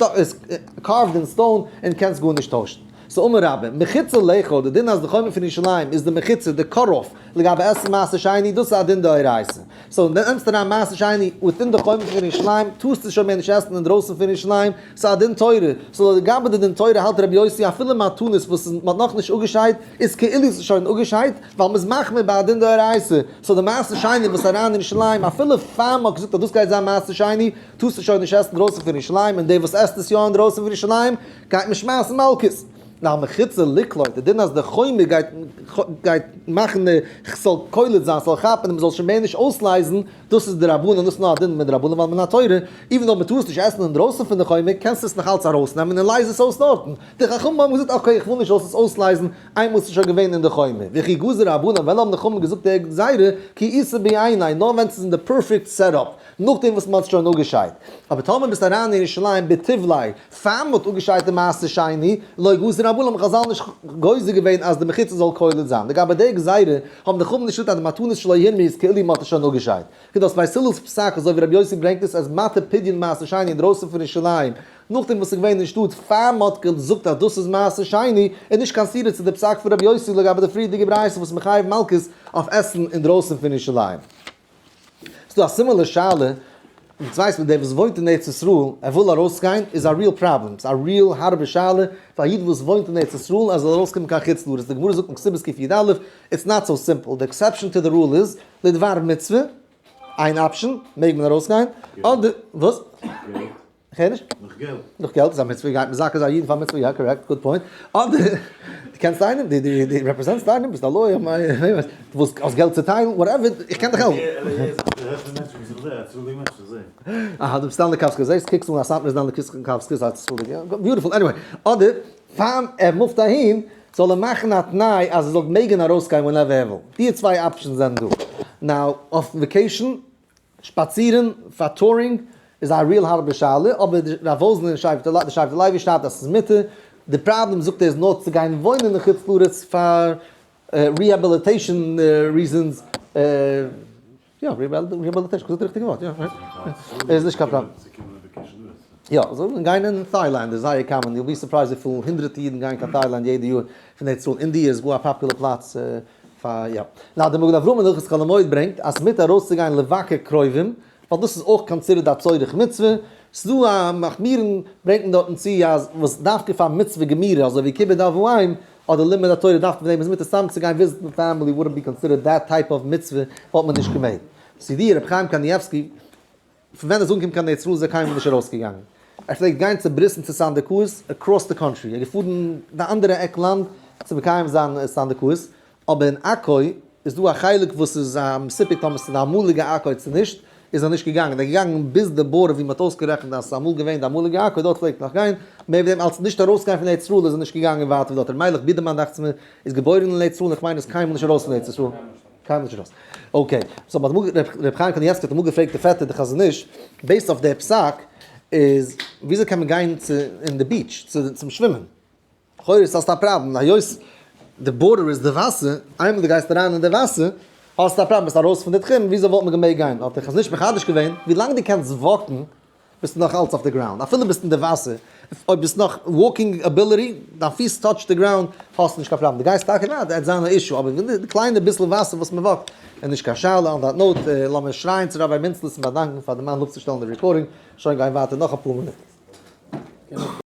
S1: carved in stone און קענסט גארנישט טוישן. so אמר רבה, מחיצה לאחד, די דין אז די חומה פון ירושלים איז די מחיצה, די cut-off, לגבי עסן מעשר שני, דאס איז א דין דאורייתא. so נעמסט אריין מעשר שני within די חומה פון ירושלים, טארסטו שוין מער נישט עסן אינדרויסן פון ירושלים, ס'איז א דין תורה. so לגבי די דין תורה האלט רבי יוסי אפילו מתנות וואס מ'האט נאכנישט אפגעשיידט, איז כאילו ס'איז שוין אפגעשיידט, ווייל מ'איז מחמיר ביי א דין דאורייתא. so די מעשר שני וואס איז אריין אין ירושלים, אפילו פאר מ'האט געזאגט אז דאס גייט זיין מעשר שני, טארסטו שוין נישט עסן אינדרויסן פון ירושלים, און דער וואס עסט עס יא אינדרויסן פון ירושלים, גייט מען שמייסן מלקות. נאר מחיצה לקלוט, די דין אז די חומה גייט גייט מאכן די ס'זאל קולט זיין, ס'זאל כאפן און מ'זאל שוין מער נישט אויסלייזן, דאס איז דרבנן, דאס איז נאר א דין מדרבנן ווייל מן התורה, even though מ'טאר עס נישט עסן אינדרויסן פון די חומה, קענסטו עס נאך אלץ ארויסנעמען און לייז עס אויס דארטן. די חכמים האבן געזאגט okay איך וויל נישט זאלסט עס אויסלייזן איינמאל ס'איז שוין געווען אין די חומה. וכי גזור רבנן, ווען האבן די חכמים געזאגט די גזירה, כי איתא בעיניה, נאר ווען ס'איז אין די perfect setup, נאכדעם וואס מ'האט עס שוין אפגעשיידט. אבער טאמער ביסטו אריין אין ירושלים בטיבליה, פאר מ'האט אפגעשיידט די מעשר שני, לא גזור רבנן האבן חזל נישט גוזר געווען אז די מחיצה זאל קולט זיין. לגבי די גזירה האבן די חכמים נישט געזאגט אז די מתנות שלא הורמו איז כאילו מ'האט עס שוין אפגעשיידט. כדאס בית הלל'ס פסק אזוי ווי רבי יוסי ברענגט עס אז מתיר פדיון מעשר שני אינדרויסן פון ירושלים נאכדעם וואס ס'איז געווען אין שטאט פאר מ'האט געזאגט אז דאס איז מעשר שני איז נישט קיין סתירה צו די פסק פון רבי יוסי לגבי די פריערדיגע ברייתא וואס מחייב מלקות אויף עסן אינדרויסן פון ירושלים. ס'דא א similar שאלה, אונז ווייסט מען דער וואס וואוינט אין ארץ ישראל ער וויל ארויסגיין איז א real problem, ס'איז א real הארבע שאלה פאר א איד וואס וואוינט אין ארץ ישראל אז ער זאל ארויסקומען קיין חוץ לארץ, די גמרא זאגט אין כתובות קי"א, it's not so simple, די exception to the rule איז לדבר מצוה, איין option, מעג מען ארויסגיין, אדער, וואס? איך הער נישט.
S2: נאך געלט.
S1: נאך געלט איז א מצוה, גייט מזכה זיין אידן פאר מצוה, יא correct, good point. אדער, דו קענסט איינעם? דו דו דו represent סט איינעם? ביסט א lawyer? דו ווילסט האסט געלט צו טיילן? whatever, איך קען דיך העלפן. אהא, דו ביסט דן לכף זכות, זעסט קוקסט אן א סאטמאר איז דן לכף זכות א צדק, יא, beautiful, anyway, אדער, פאר ער move ט אהין, זאל ער מאכן א תנאי אז ער זאל מעגן ארויסגיין whenever ער וויל. די צוויי options זענען דא. now, אויף vacation, שפאצירן פאר touring איז א real הארבע שאלה, אבער די רב וואזנער און די שבט לוי שרייבט אז ס'איז מותר, די פראבלעם זאגט ער איז נאר צו גיין וואוינען אין חוץ לארץ פאר rehabilitation reasons, יא rehabilitation, כ'זאג די ריכטיגע ווארט יא? איז נישט קיין פראבלעם. יא, זאל מען גיין אין טיילאנד איז זייער common, you'll be surprised וויפיל הונדרעטע אידן גייען קיין טיילאנד יעדע יאר פון ארץ ישראל, אינדיע איז גאר א popular פלאץ פאר יא. נאר די מגן אברהם אין הלכות חול המועד ברענגט אז ס'מותר ארויסצוגיין לבקר קרובים, ווייל דאס איז אויך considered א צורך מצוה, ס'דא א מחמירין ברענגט מען דארטן צו אז וואס דווקא פאר מצוה גמירה אזוי ווי כיבוד אב ואם. אדער לימוד התורה דווקא פון דעם איז מותר, סתם צו גיין visit ן family wouldn't be considered that type of מצוה וואלט מען נישט געמעגט. צו דיר רבי חיים קנייבסקי, פון ווען ער איז אנגעקומען קיין ארץ ישראל איז ער קיינמאל נישט ארויסגעגאנגען. ער פלעגט גיין צו ברית'ן צו סנדקאות across the country, ער איז געפארן די אנדערע עק לאנד צו מקיים זיין סנדקאות, אבער אין עכו איז דא א חלק וואס איז א מסופק טאמער ס'איז די אמאליגע עכו צו נישט, איז ער נישט געגאנגען, ער איז געגאנגען ביז די border ווי מ'האט אויסגערעכנט אז ס'איז אמאל געווען די אמאליגע עכו דארט פלעגט נאך גיין, מער ווי דעם אלס נישט ארויסגיין פון ארץ ישראל איז ער נישט געגאנגען ווייטער ווי דארט, ר' מיילעך בידערמאן דאכט זיך מיר איז געבוירן אין ארץ ישראל און איך מיין איז קיינמאל נישט ארויס פון ארץ ישראל. קיינמאל נישט ארויס. okay, so מ'האט אמאל ר' חיים קנייבסקי האט אמאל געפרעגט די פעטער די חזון איש, based אויף די פסק איז וויאזוי קען מען גיין צו אין די beach צום שווימען? לכאורה איז האסטו א פראבלעם, היות די border איז די וואסער, איינמאל דו גייסט אריין אין די וואסער, האסטו א פראבלעם, ביסט ארויס פון די תחום, וויאזוי וואלט מען געמעגט גיין? האט דער חזון איש מחדש געווען, ווילאנג דו קענסט walk ן, ביסטו נאך אלץ אויף די ground, אפילו ביסט אין די וואסער, אויב ביסט נאך walking ability, דיין פיס touch ט די ground, האסטו נישט קיין פראבלעם, דו גייסט טאקע ווייט, עט זיין א issue, אבער די קליינע ביסל וואסער וואס מען walk ט, איז נישט קיין שאלה, on that note, לאמיר שרייען צו ראביי מינצלעס און באדאנקן פאר די מאן אפצושטעלן די recording, שוין גיין ווייטער נאך אפאר מינוט.